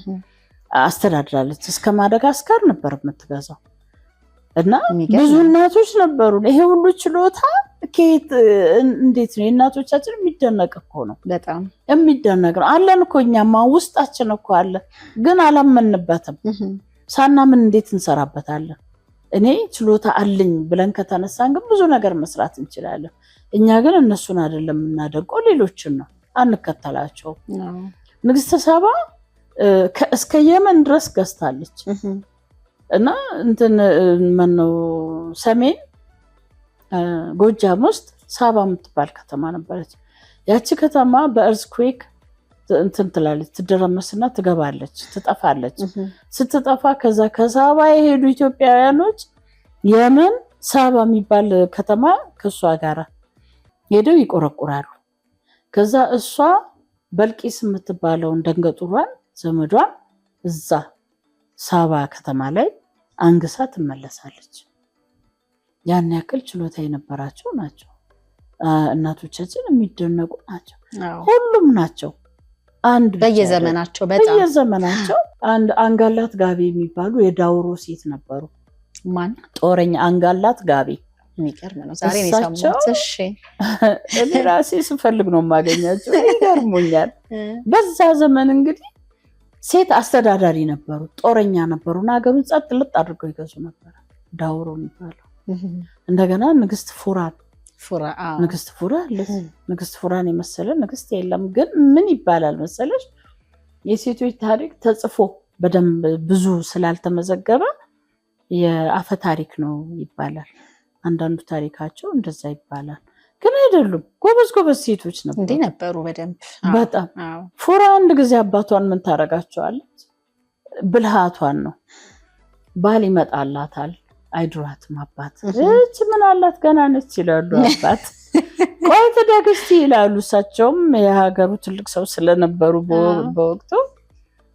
አስተዳድራለች። እስከ ማደጋስካር ነበር የምትገዛው እና ብዙ እናቶች ነበሩ። ይሄ ሁሉ ችሎታ ከየት እንዴት ነው? የእናቶቻችን የሚደነቅ እኮ ነው። በጣም የሚደነቅ ነው። አለን እኮ እኛማ ውስጣችን እኮ አለ፣ ግን አላመንበትም። ሳናምን እንዴት እንሰራበታለን? እኔ ችሎታ አለኝ ብለን ከተነሳን ግን ብዙ ነገር መስራት እንችላለን። እኛ ግን እነሱን አይደለም የምናደንቀው፣ ሌሎችን ነው፣ አንከተላቸውም። ንግስተ ሳባ እስከ የመን ድረስ ገዝታለች እና እንትን ማነው ሰሜን ጎጃም ውስጥ ሳባ የምትባል ከተማ ነበረች። ያቺ ከተማ በእርዝኩዌክ እንትን ትላለች፣ ትደረመስና ትገባለች፣ ትጠፋለች። ስትጠፋ ከዛ ከሳባ የሄዱ ኢትዮጵያውያኖች የመን ሳባ የሚባል ከተማ ከእሷ ጋራ ሄደው ይቆረቁራሉ። ከዛ እሷ በልቂስ የምትባለውን ደንገጡሯን ዘመዷን እዛ ሳባ ከተማ ላይ አንግሳ ትመለሳለች። ያን ያክል ችሎታ የነበራቸው ናቸው እናቶቻችን፣ የሚደነቁ ናቸው። ሁሉም ናቸው። አንድ በየዘመናቸው በጣም በየዘመናቸው አንድ አንጋላት ጋቤ የሚባሉ የዳውሮ ሴት ነበሩ። ማን? ጦረኛ አንጋላት ጋቤ። የሚገርም ነው። ዛሬ ነው የሰማሁት። እሺ፣ እኔ ራሴ ስፈልግ ነው የማገኛቸው። ይገርሙኛል። በዛ ዘመን እንግዲህ ሴት አስተዳዳሪ ነበሩ፣ ጦረኛ ነበሩና ሀገሩን ጸጥ ልጥ አድርገው ይገዙ ነበር። ዳውሮ የሚባለው እንደገና ንግስት ፉራን ንግስት ፉራ አለች። ንግስት ፉራን የመሰለ ንግስት የለም። ግን ምን ይባላል መሰለሽ የሴቶች ታሪክ ተጽፎ በደንብ ብዙ ስላልተመዘገበ የአፈ ታሪክ ነው ይባላል። አንዳንዱ ታሪካቸው እንደዛ ይባላል፣ ግን አይደሉም። ጎበዝ ጎበዝ ሴቶች ነበሩ፣ እንዲህ ነበሩ በደንብ በጣም። ፉራ አንድ ጊዜ አባቷን ምን ታደርጋቸዋለች? ብልሃቷን ነው። ባል ይመጣላታል፣ አይድሯትም። አባት እች ምን አላት ገና ነች ይላሉ አባት። ቆይ ትደግ እስቲ ይላሉ። እሳቸውም የሀገሩ ትልቅ ሰው ስለነበሩ በወቅቱ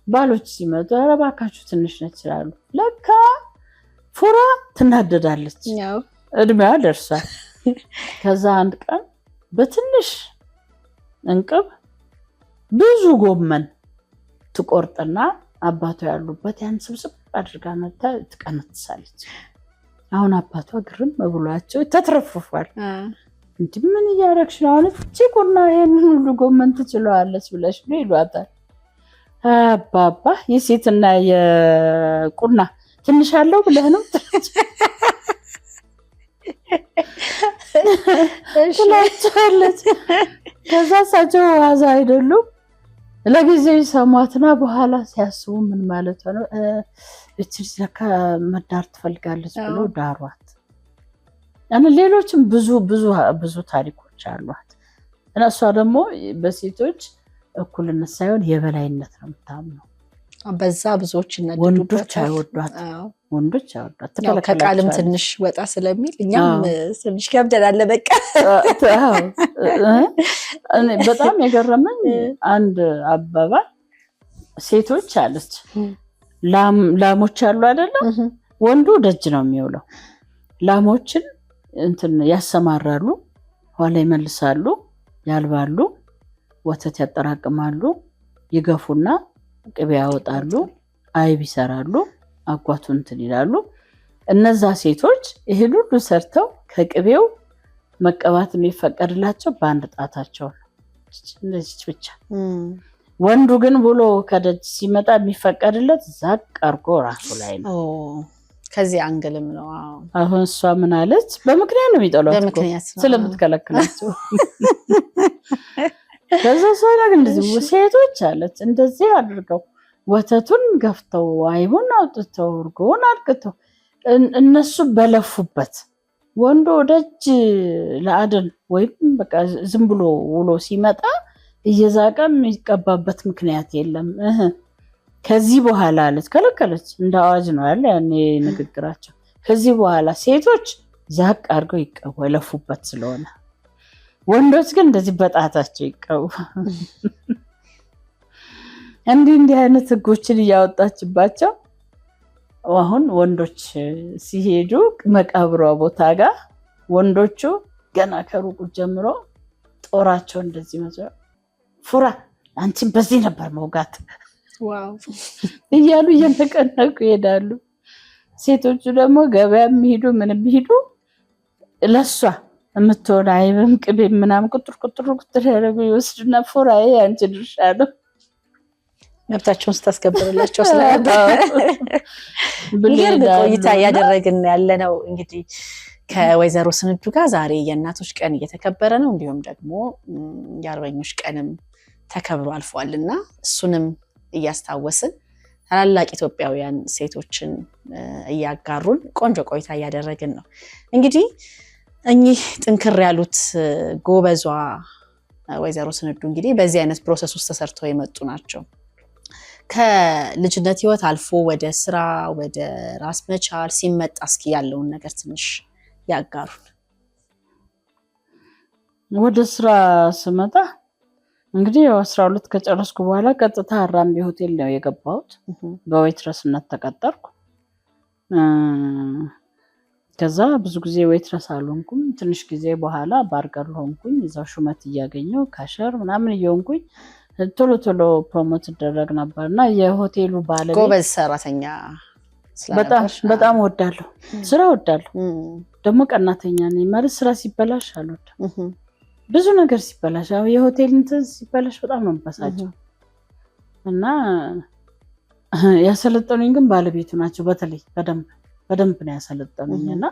ባሎች ሲመጡ ኧረ እባካችሁ ትንሽ ነች ይላሉ። ለካ ፉራ ትናደዳለች፣ እድሜዋ ደርሷል። ከዛ አንድ ቀን በትንሽ እንቅብ ብዙ ጎመን ትቆርጥና አባቷ ያሉበት ያን ስብስብ አድርጋ መታ ትቀነጥሳለች። አሁን አባቷ ግርም ብሏቸው ተትረፍፏል። እንዲህ ምን እያደረግሽ ነው? አሁን እቺ ቁና ይሄንን ሁሉ ጎመን ትችለዋለች ብለሽ ነው ይሏታል። አባባ የሴትና የቁና ትንሽ አለው ብለህ ነው ትላቸዋለች። ከዛ እሳቸው ዋዛ አይደሉም። ለጊዜው ይሰሟትና በኋላ ሲያስቡ ምን ማለት ነው እቺ ልጅ ለካ መዳር ትፈልጋለች ብሎ ዳሯት። እና ሌሎችም ብዙ ብዙ ብዙ ታሪኮች አሏት። እና እሷ ደግሞ በሴቶች እኩልነት ሳይሆን የበላይነት ነው የምታምነው። በዛ ብዙዎች ወንዶች አይወዷት፣ ወንዶች አይወዷት። ከቃልም ትንሽ ወጣ ስለሚል እኛም ትንሽ ከብደናል። በቃ በጣም የገረመኝ አንድ አባባል ሴቶች አለች ላሞች አሉ አይደለም፣ ወንዱ ደጅ ነው የሚውለው። ላሞችን እንትን ያሰማራሉ፣ ኋላ ይመልሳሉ፣ ያልባሉ፣ ወተት ያጠራቅማሉ፣ ይገፉና ቅቤ ያወጣሉ፣ አይብ ይሰራሉ፣ አጓቱ እንትን ይላሉ። እነዛ ሴቶች ይህን ሁሉ ሰርተው ከቅቤው መቀባት የሚፈቀድላቸው በአንድ ጣታቸው ነው፣ እንደዚች ብቻ። ወንዱ ግን ብሎ ከደጅ ሲመጣ የሚፈቀድለት ዛቅ አርጎ ራሱ ላይ ነው። ከዚህ angle ም ነው። አሁን እሷ ምን አለች? በምክንያት ነው የሚጠሏት፣ ስለምትከለክላቸው። ከዛ እሷ ግን እንደዚህ ሴቶች አለች እንደዚህ አድርገው ወተቱን ገፍተው፣ አይቡን አውጥተው፣ እርጎውን አድቅተው፣ እነሱ በለፉበት ወንዶ ደጅ ለአደን ወይም በቃ ዝም ብሎ ውሎ ሲመጣ እየዛቀ የሚቀባበት ምክንያት የለም። ከዚህ በኋላ አለች፣ ከለከለች። እንደ አዋጅ ነው ያለ ያኔ ንግግራቸው። ከዚህ በኋላ ሴቶች ዛቅ አድርገው ይቀቡ የለፉበት ስለሆነ፣ ወንዶች ግን እንደዚህ በጣታቸው ይቀቡ። እንዲህ እንዲህ አይነት ህጎችን እያወጣችባቸው አሁን ወንዶች ሲሄዱ መቃብሯ ቦታ ጋር ወንዶቹ ገና ከሩቁ ጀምሮ ጦራቸው እንደዚህ መ ፉራ አንቺን በዚህ ነበር መውጋት እያሉ እየነቀነቁ ይሄዳሉ። ሴቶቹ ደግሞ ገበያ የሚሄዱ ምን የሚሄዱ ለሷ የምትሆን አይብም ቅቤ ምናምን ቁጥር ቁጥር ቁጥር ያደረጉ ይወስዱና ፉራ አንቺ ድርሻ ነው፣ መብታቸውን ስታስከብርላቸው ስለነበር። የሚገርም ቆይታ እያደረግን ያለ ነው። እንግዲህ ከወይዘሮ ስንዱ ጋር ዛሬ የእናቶች ቀን እየተከበረ ነው። እንዲሁም ደግሞ የአርበኞች ቀንም ተከብሮ አልፏል እና እሱንም እያስታወስን ታላላቅ ኢትዮጵያውያን ሴቶችን እያጋሩን ቆንጆ ቆይታ እያደረግን ነው። እንግዲህ እኚህ ጥንክር ያሉት ጎበዟ ወይዘሮ ስንዱ እንግዲህ በዚህ አይነት process ውስጥ ተሰርተው የመጡ ናቸው። ከልጅነት ህይወት አልፎ ወደ ስራ፣ ወደ ራስ መቻል ሲመጣ እስኪ ያለውን ነገር ትንሽ ያጋሩን። ወደ ስራ ስመጣ እንግዲህ ያው 12 ከጨረስኩ በኋላ ቀጥታ አራምቤ ሆቴል ነው የገባሁት። በ waitress ነት ተቀጠርኩ። ከዛ ብዙ ጊዜ waitress አልሆንኩም። ትንሽ ጊዜ በኋላ bar girl ሆንኩኝ። እዛው ሹመት እያገኘው cashier ምናምን እየሆንኩኝ ቶሎ ቶሎ promote እደረግ ነበር እና የሆቴሉ ባለቤት ጎበዝ ሰራተኛ። በጣም በጣም እወዳለሁ፣ ስራ እወዳለሁ። ደግሞ ቀናተኛ ነኝ፣ ማለት ስራ ሲበላሽ አልወድም። ብዙ ነገር ሲበላሽ፣ አሁን የሆቴል እንትን ሲበላሽ በጣም ነው የምበሳጨው። እና ያሰለጠኑኝ ግን ባለቤቱ ናቸው። በተለይ በደንብ በደንብ ነው ያሰለጠኑኝ እና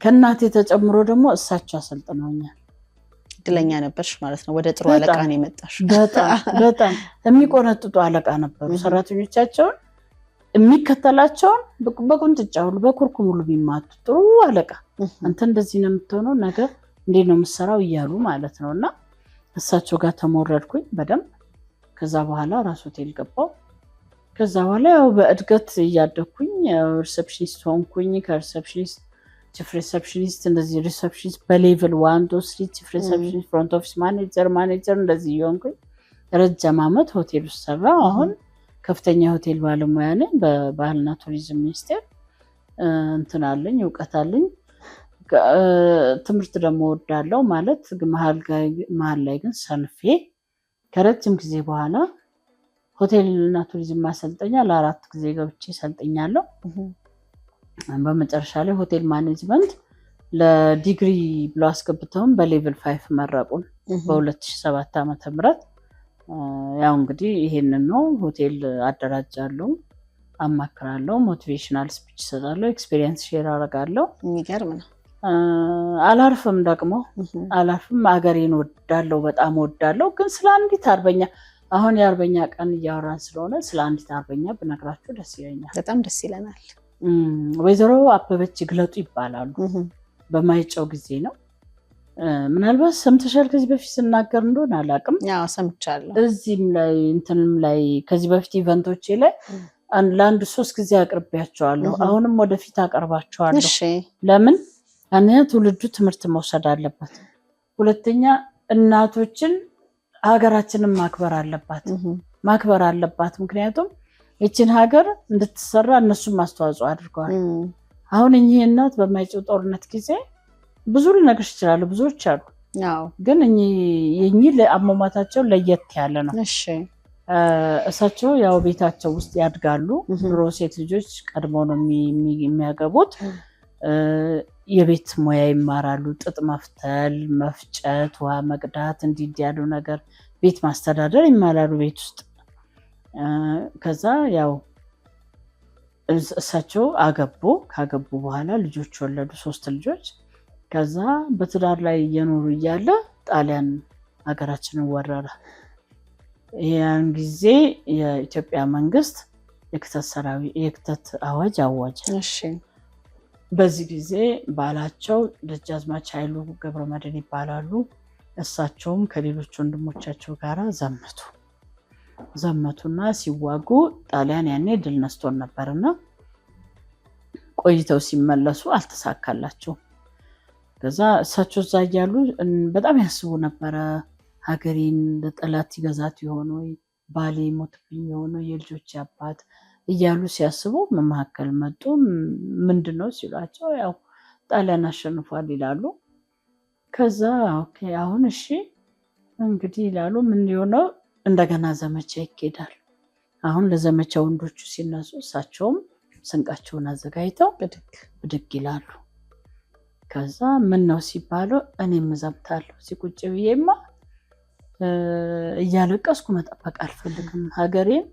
ከእናቴ ተጨምሮ ደግሞ እሳቸው አሰልጥነውኛል። እድለኛ ነበርሽ ማለት ነው። ወደ ጥሩ አለቃ ነው የመጣሽ። በጣም በጣም የሚቆነጥጡ አለቃ ነበሩ። ሰራተኞቻቸውን የሚከተላቸውን በቁንጥጫ ሁሉ በኩርኩም ሁሉ የሚማቱ ጥሩ አለቃ። አንተ እንደዚህ ነው የምትሆነው፣ ነገ እንዴት ነው የምትሰራው እያሉ ማለት ነው። እና እሳቸው ጋር ተሞረድኩኝ በደንብ። ከዛ በኋላ ራስ ሆቴል ገባው። ከዛ በኋላ ያው በእድገት እያደግኩኝ receptionist ሆንኩኝ። ከ receptionist chief receptionist፣ እንደዚህ receptionist በ level 1, 2, 3፣ chief receptionist፣ front office manager፣ manager እንደዚህ እየሆንኩኝ ረጅም ዓመት ሆቴል ውስጥ ሰራሁ። አሁን ከፍተኛ ሆቴል ባለሙያ ነኝ። በባህልና ቱሪዝም ሚኒስቴር እንትን አለኝ፣ እውቀት አለኝ። ትምህርት ደግሞ ወዳለው ማለት መሀል ላይ ግን ሰንፌ ከረጅም ጊዜ በኋላ ሆቴልና ቱሪዝም ማሰልጠኛ ለአራት ጊዜ ገብቼ ሰልጥኛለሁ። በመጨረሻ ላይ hotel management ለዲግሪ ብሎ አስገብተውን በ level 5 መረቁን በ2007 ዓመተ ምህረት። ያው እንግዲህ ይሄንን ነው፣ ሆቴል አደራጃለሁ፣ አማክራለሁ፣ motivational speech እሰጣለሁ፣ experience share አደርጋለሁ። የሚገርም ነው። አላርፍም ደግሞ አላርፍም። ሀገሬን ወዳለሁ፣ በጣም ወዳለሁ። ግን ስለ አንዲት አርበኛ፣ አሁን የአርበኛ ቀን እያወራን ስለሆነ ስለ አንዲት አርበኛ ብነግራችሁ ደስ ይለኛል። በጣም ደስ ይለናል። ወይዘሮ አበበች ይግለጡ ይባላሉ። በማይጨው ጊዜ ነው። ምናልባት ሰምተሻል ከዚህ በፊት ስናገር እንደሆነ አላውቅም። ሰምቻለሁ። እዚህም ላይ እንትንም ላይ ከዚህ በፊት event ኦቼ ላይ ለአንድ ሶስት ጊዜ አቅርቤያቸዋለሁ። አሁንም ወደፊት አቀርባቸዋለሁ። ለምን? አንደኛ ትውልዱ ትምህርት መውሰድ አለበት። ሁለተኛ እናቶችን ሀገራችንን ማክበር አለባት ማክበር አለባት። ምክንያቱም ይችን ሀገር እንድትሰራ እነሱም አስተዋጽኦ አድርገዋል። አሁን እኚህ እናት በማይጨው ጦርነት ጊዜ ብዙ ልነግርሽ ይችላሉ፣ ብዙዎች አሉ። ግን የእኚህ አሟሟታቸው ለየት ያለ ነው። እሳቸው ያው ቤታቸው ውስጥ ያድጋሉ። ድሮ ሴት ልጆች ቀድመው ነው የሚያገቡት። የቤት ሙያ ይማራሉ። ጥጥ መፍተል፣ መፍጨት፣ ውሃ መቅዳት፣ እንዲህ እንዲህ ያሉ ነገር ቤት ማስተዳደር ይማራሉ ቤት ውስጥ። ከዛ ያው እሳቸው አገቡ። ካገቡ በኋላ ልጆች ወለዱ፣ 3 ልጆች። ከዛ በትዳር ላይ እየኖሩ እያለ ጣሊያን ሀገራችንን ወረረ። ያን ጊዜ የኢትዮጵያ መንግስት የክተት አዋጅ አወጀ። በዚህ ጊዜ ባላቸው ደጃዝማች ኃይሉ ገብረመድህን ይባላሉ። እሳቸውም ከሌሎች ወንድሞቻቸው ጋር ዘመቱና ሲዋጉ ጣሊያን ያኔ ድል ነስቶን ነበርና ቆይተው ሲመለሱ አልተሳካላቸውም። ከዛ እሳቸው እዛ እያሉ በጣም ያስቡ ነበረ። ሀገሬን ለጠላት ይገዛት ይሆን ወይ፣ ባሌ ሞትብኝ ይሆን ወይ፣ የልጆች አባት እያሉ ሲያስቡ መካከል መጡ። ምንድነው ሲሏቸው ያው ጣሊያን አሸንፏል ይላሉ። ከዛ okay አሁን እሺ እንግዲህ ይላሉ። ምን ሊሆነው እንደገና ዘመቻ ይኬዳል። አሁን ለዘመቻ ወንዶቹ ሲነሱ እሳቸውም ስንቃቸውን አዘጋጅተው ብድግ ይላሉ። ከዛ ምን ነው ሲባሉ እኔም እዘምታለሁ፣ ሲቁጭ ብዬማ እያለቀስኩ መጠበቅ አልፈልግም፣ ሀገሬን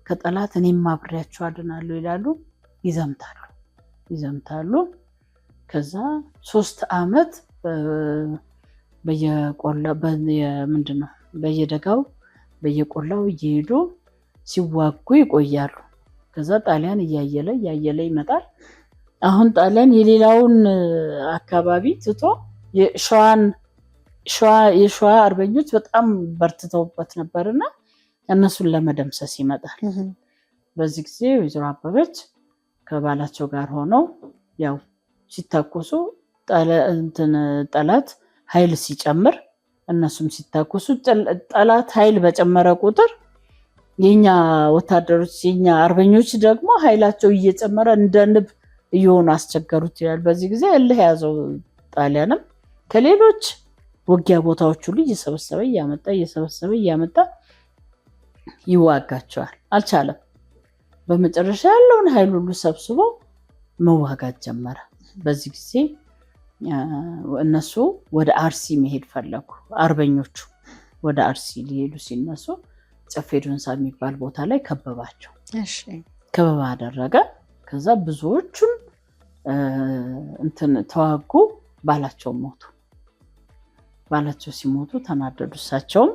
ከጠላት እኔም አብሬያቸው አድናለሁ ይላሉ። ይዘምታሉ። ከዛ 3 ዓመት በየቆላ ምንድነው በየደጋው በየቆላው እየሄዱ ሲዋጉ ይቆያሉ። ከዛ ጣሊያን እያየለ እያየለ ይመጣል። አሁን ጣሊያን የሌላውን አካባቢ ትቶ የሸዋ አርበኞች በጣም በርትተውበት ነበርና እነሱን ለመደምሰስ ይመጣል። በዚህ ጊዜ ወይዘሮ አበበች ከባላቸው ጋር ሆነው ያው ሲታኮሱ ጠላት ኃይል ሲጨምር እነሱም ሲታኮሱ ጠላት ኃይል በጨመረ ቁጥር የኛ ወታደሮች የኛ አርበኞች ደግሞ ኃይላቸው እየጨመረ እንደ ንብ እየሆኑ አስቸገሩት ይላል። በዚህ ጊዜ እልህ ያዘው ጣሊያንም ከሌሎች ውጊያ ቦታዎች ሁሉ እየሰበሰበ እያመጣ እየሰበሰበ እያመጣ ይዋጋቸዋል። አልቻለም። በመጨረሻ ያለውን ኃይል ሁሉ ሰብስቦ መዋጋት ጀመረ። በዚህ ጊዜ እነሱ ወደ አርሲ መሄድ ፈለጉ። አርበኞቹ ወደ አርሲ ሊሄዱ ሲነሱ ጨፌ ዶንሳ የሚባል ቦታ ላይ ከበባቸው። ከበባ አደረገ። ከዛ ብዙዎቹን እንትን ተዋጉ፣ ባላቸው ሞቱ። ባላቸው ሲሞቱ ተናደዱ እሳቸውም።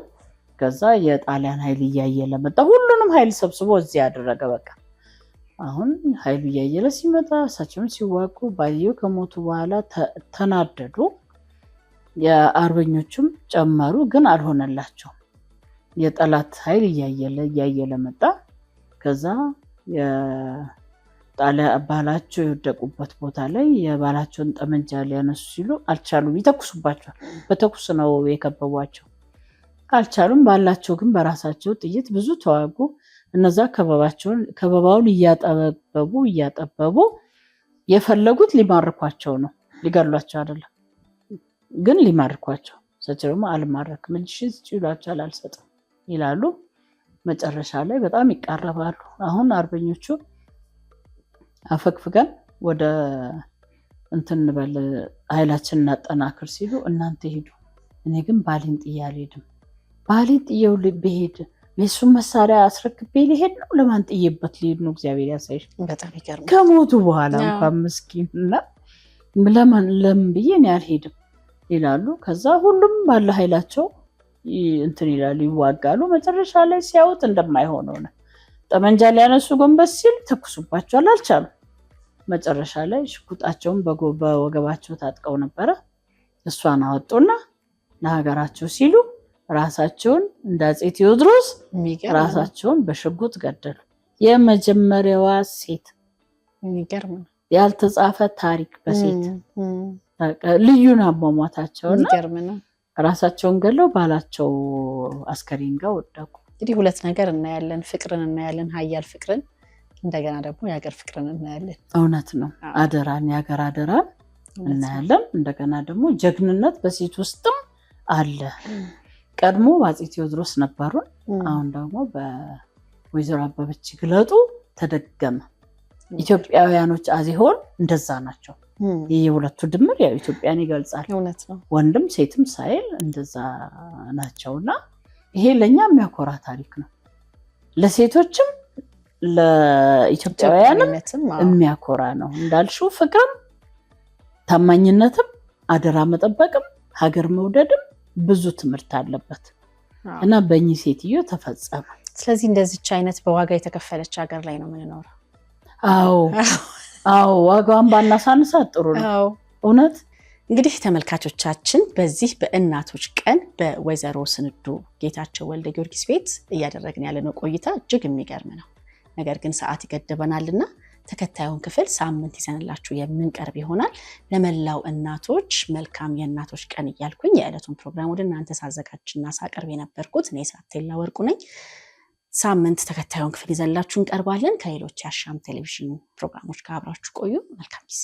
ከዛ የጣሊያን ኃይል እያየለ መጣ። ሁሉንም ኃይል ሰብስቦ እዚህ ያደረገ። በቃ አሁን ኃይሉ እያየለ ሲመጣ እሳቸውም ሲዋጉ ባልየው ከሞቱ በኋላ ተናደዱ። የአርበኞቹም ጨመሩ፣ ግን አልሆነላቸውም። የጠላት ኃይል እያየለ እያየለ መጣ። ከዛ የጣሊያን ባላቸው የወደቁበት ቦታ ላይ የባላቸውን ጠመንጃ ሊያነሱ ሲሉ አልቻሉም። ይተኩሱባቸዋል። በተኩስ ነው የከበቧቸው። አልቻሉም። ባላቸው ግን በራሳቸው ጥይት ብዙ ተዋጉ። እነዛ ከበባውን እያጠበቡ እያጠበቡ የፈለጉት ሊማርኳቸው ነው፣ ሊገድሏቸው አይደለም፣ ግን ሊማርኳቸው። እሳቸው ደግሞ አልማረክም፣ እጅሽን ስጪ ይሏቸዋል። አልሰጥም ይላሉ። መጨረሻ ላይ በጣም ይቃረባሉ። አሁን አርበኞቹ አፈግፍገን ወደ እንትን እንበል ኃይላችንን እናጠናክር ሲሉ እናንተ ሂዱ፣ እኔ ግን ባሌን ጥዬ አልሄድም። ባሌን ጥዬው ብሄድ የእሱን መሳሪያ አስረክቤ ሊሄድ ነው? ለማን ጥዬበት ሊሄድ ነው? እግዚአብሔር ያሳይሽ። በጣም ይገርማል። ከሞቱ በኋላ እንኳን ምስኪን እና ለምን ብዬ እኔ አልሄድም ይላሉ። ከዛ ሁሉም ባለ ኃይላቸው እንትን ይላሉ፣ ይዋጋሉ። መጨረሻ ላይ ሲያዩት እንደማይሆን ሆነ። ጠመንጃ ሊያነሱ ጎንበስ ሲል ተኩሱባቸዋል፣ አልቻሉም። መጨረሻ ላይ ሽጉጣቸውን በወገባቸው ታጥቀው ነበረ። እሷን አወጡና ለሀገራቸው ሲሉ ራሳቸውን እንደ አፄ ቴዎድሮስ ራሳቸውን በሽጉጥ ገደሉ። የመጀመሪያዋ ሴት። ያልተጻፈ ታሪክ በሴት ልዩ ነው አሟሟታቸውና ራሳቸውን ገለው ባላቸው አስከሬን ጋር ወደቁ። እንግዲህ ሁለት ነገር እናያለን። ፍቅርን እናያለን፣ ሀያል ፍቅርን፣ እንደገና ደግሞ የሀገር ፍቅርን እናያለን። እውነት ነው። አደራን፣ የሀገር አደራን እናያለን። እንደገና ደግሞ ጀግንነት በሴት ውስጥም አለ። ቀድሞ በአፄ ቴዎድሮስ ነበሩን። አሁን ደግሞ በወይዘሮ አበበች ግለጡ ተደገመ። ኢትዮጵያውያኖች አዜሆን እንደዛ ናቸው። የሁለቱ ድምር ያው ኢትዮጵያን ይገልጻል። እውነት ነው። ወንድም ሴትም ሳይል እንደዛ ናቸውና ይሄ ለእኛ የሚያኮራ ታሪክ ነው። ለሴቶችም ለኢትዮጵያውያንም የሚያኮራ ነው። እንዳልሽው ፍቅርም፣ ታማኝነትም፣ አደራ መጠበቅም፣ ሀገር መውደድም ብዙ ትምህርት አለበት እና በእኚህ ሴትዮ ተፈጸመ። ስለዚህ እንደዚች አይነት በዋጋ የተከፈለች ሀገር ላይ ነው የምንኖረው። አዎ አዎ፣ ዋጋዋን ባናሳንሳት ጥሩ ነው። እውነት። እንግዲህ ተመልካቾቻችን በዚህ በእናቶች ቀን በወይዘሮ ስንዱ ጌታቸው ወልደ ጊዮርጊስ ቤት እያደረግን ያለነው ቆይታ እጅግ የሚገርም ነው። ነገር ግን ሰዓት ይገድበናልና ተከታዩን ክፍል ሳምንት ይዘንላችሁ የምንቀርብ ይሆናል። ለመላው እናቶች መልካም የእናቶች ቀን እያልኩኝ የዕለቱን ፕሮግራም ወደ እናንተ ሳዘጋጅና ሳቀርብ የነበርኩት እኔ ሳቴላ ወርቁ ነኝ። ሳምንት ተከታዩን ክፍል ይዘንላችሁ እንቀርባለን። ከሌሎች የአሻም ቴሌቪዥን ፕሮግራሞች ጋር አብራችሁ ቆዩ። መልካም ጊዜ።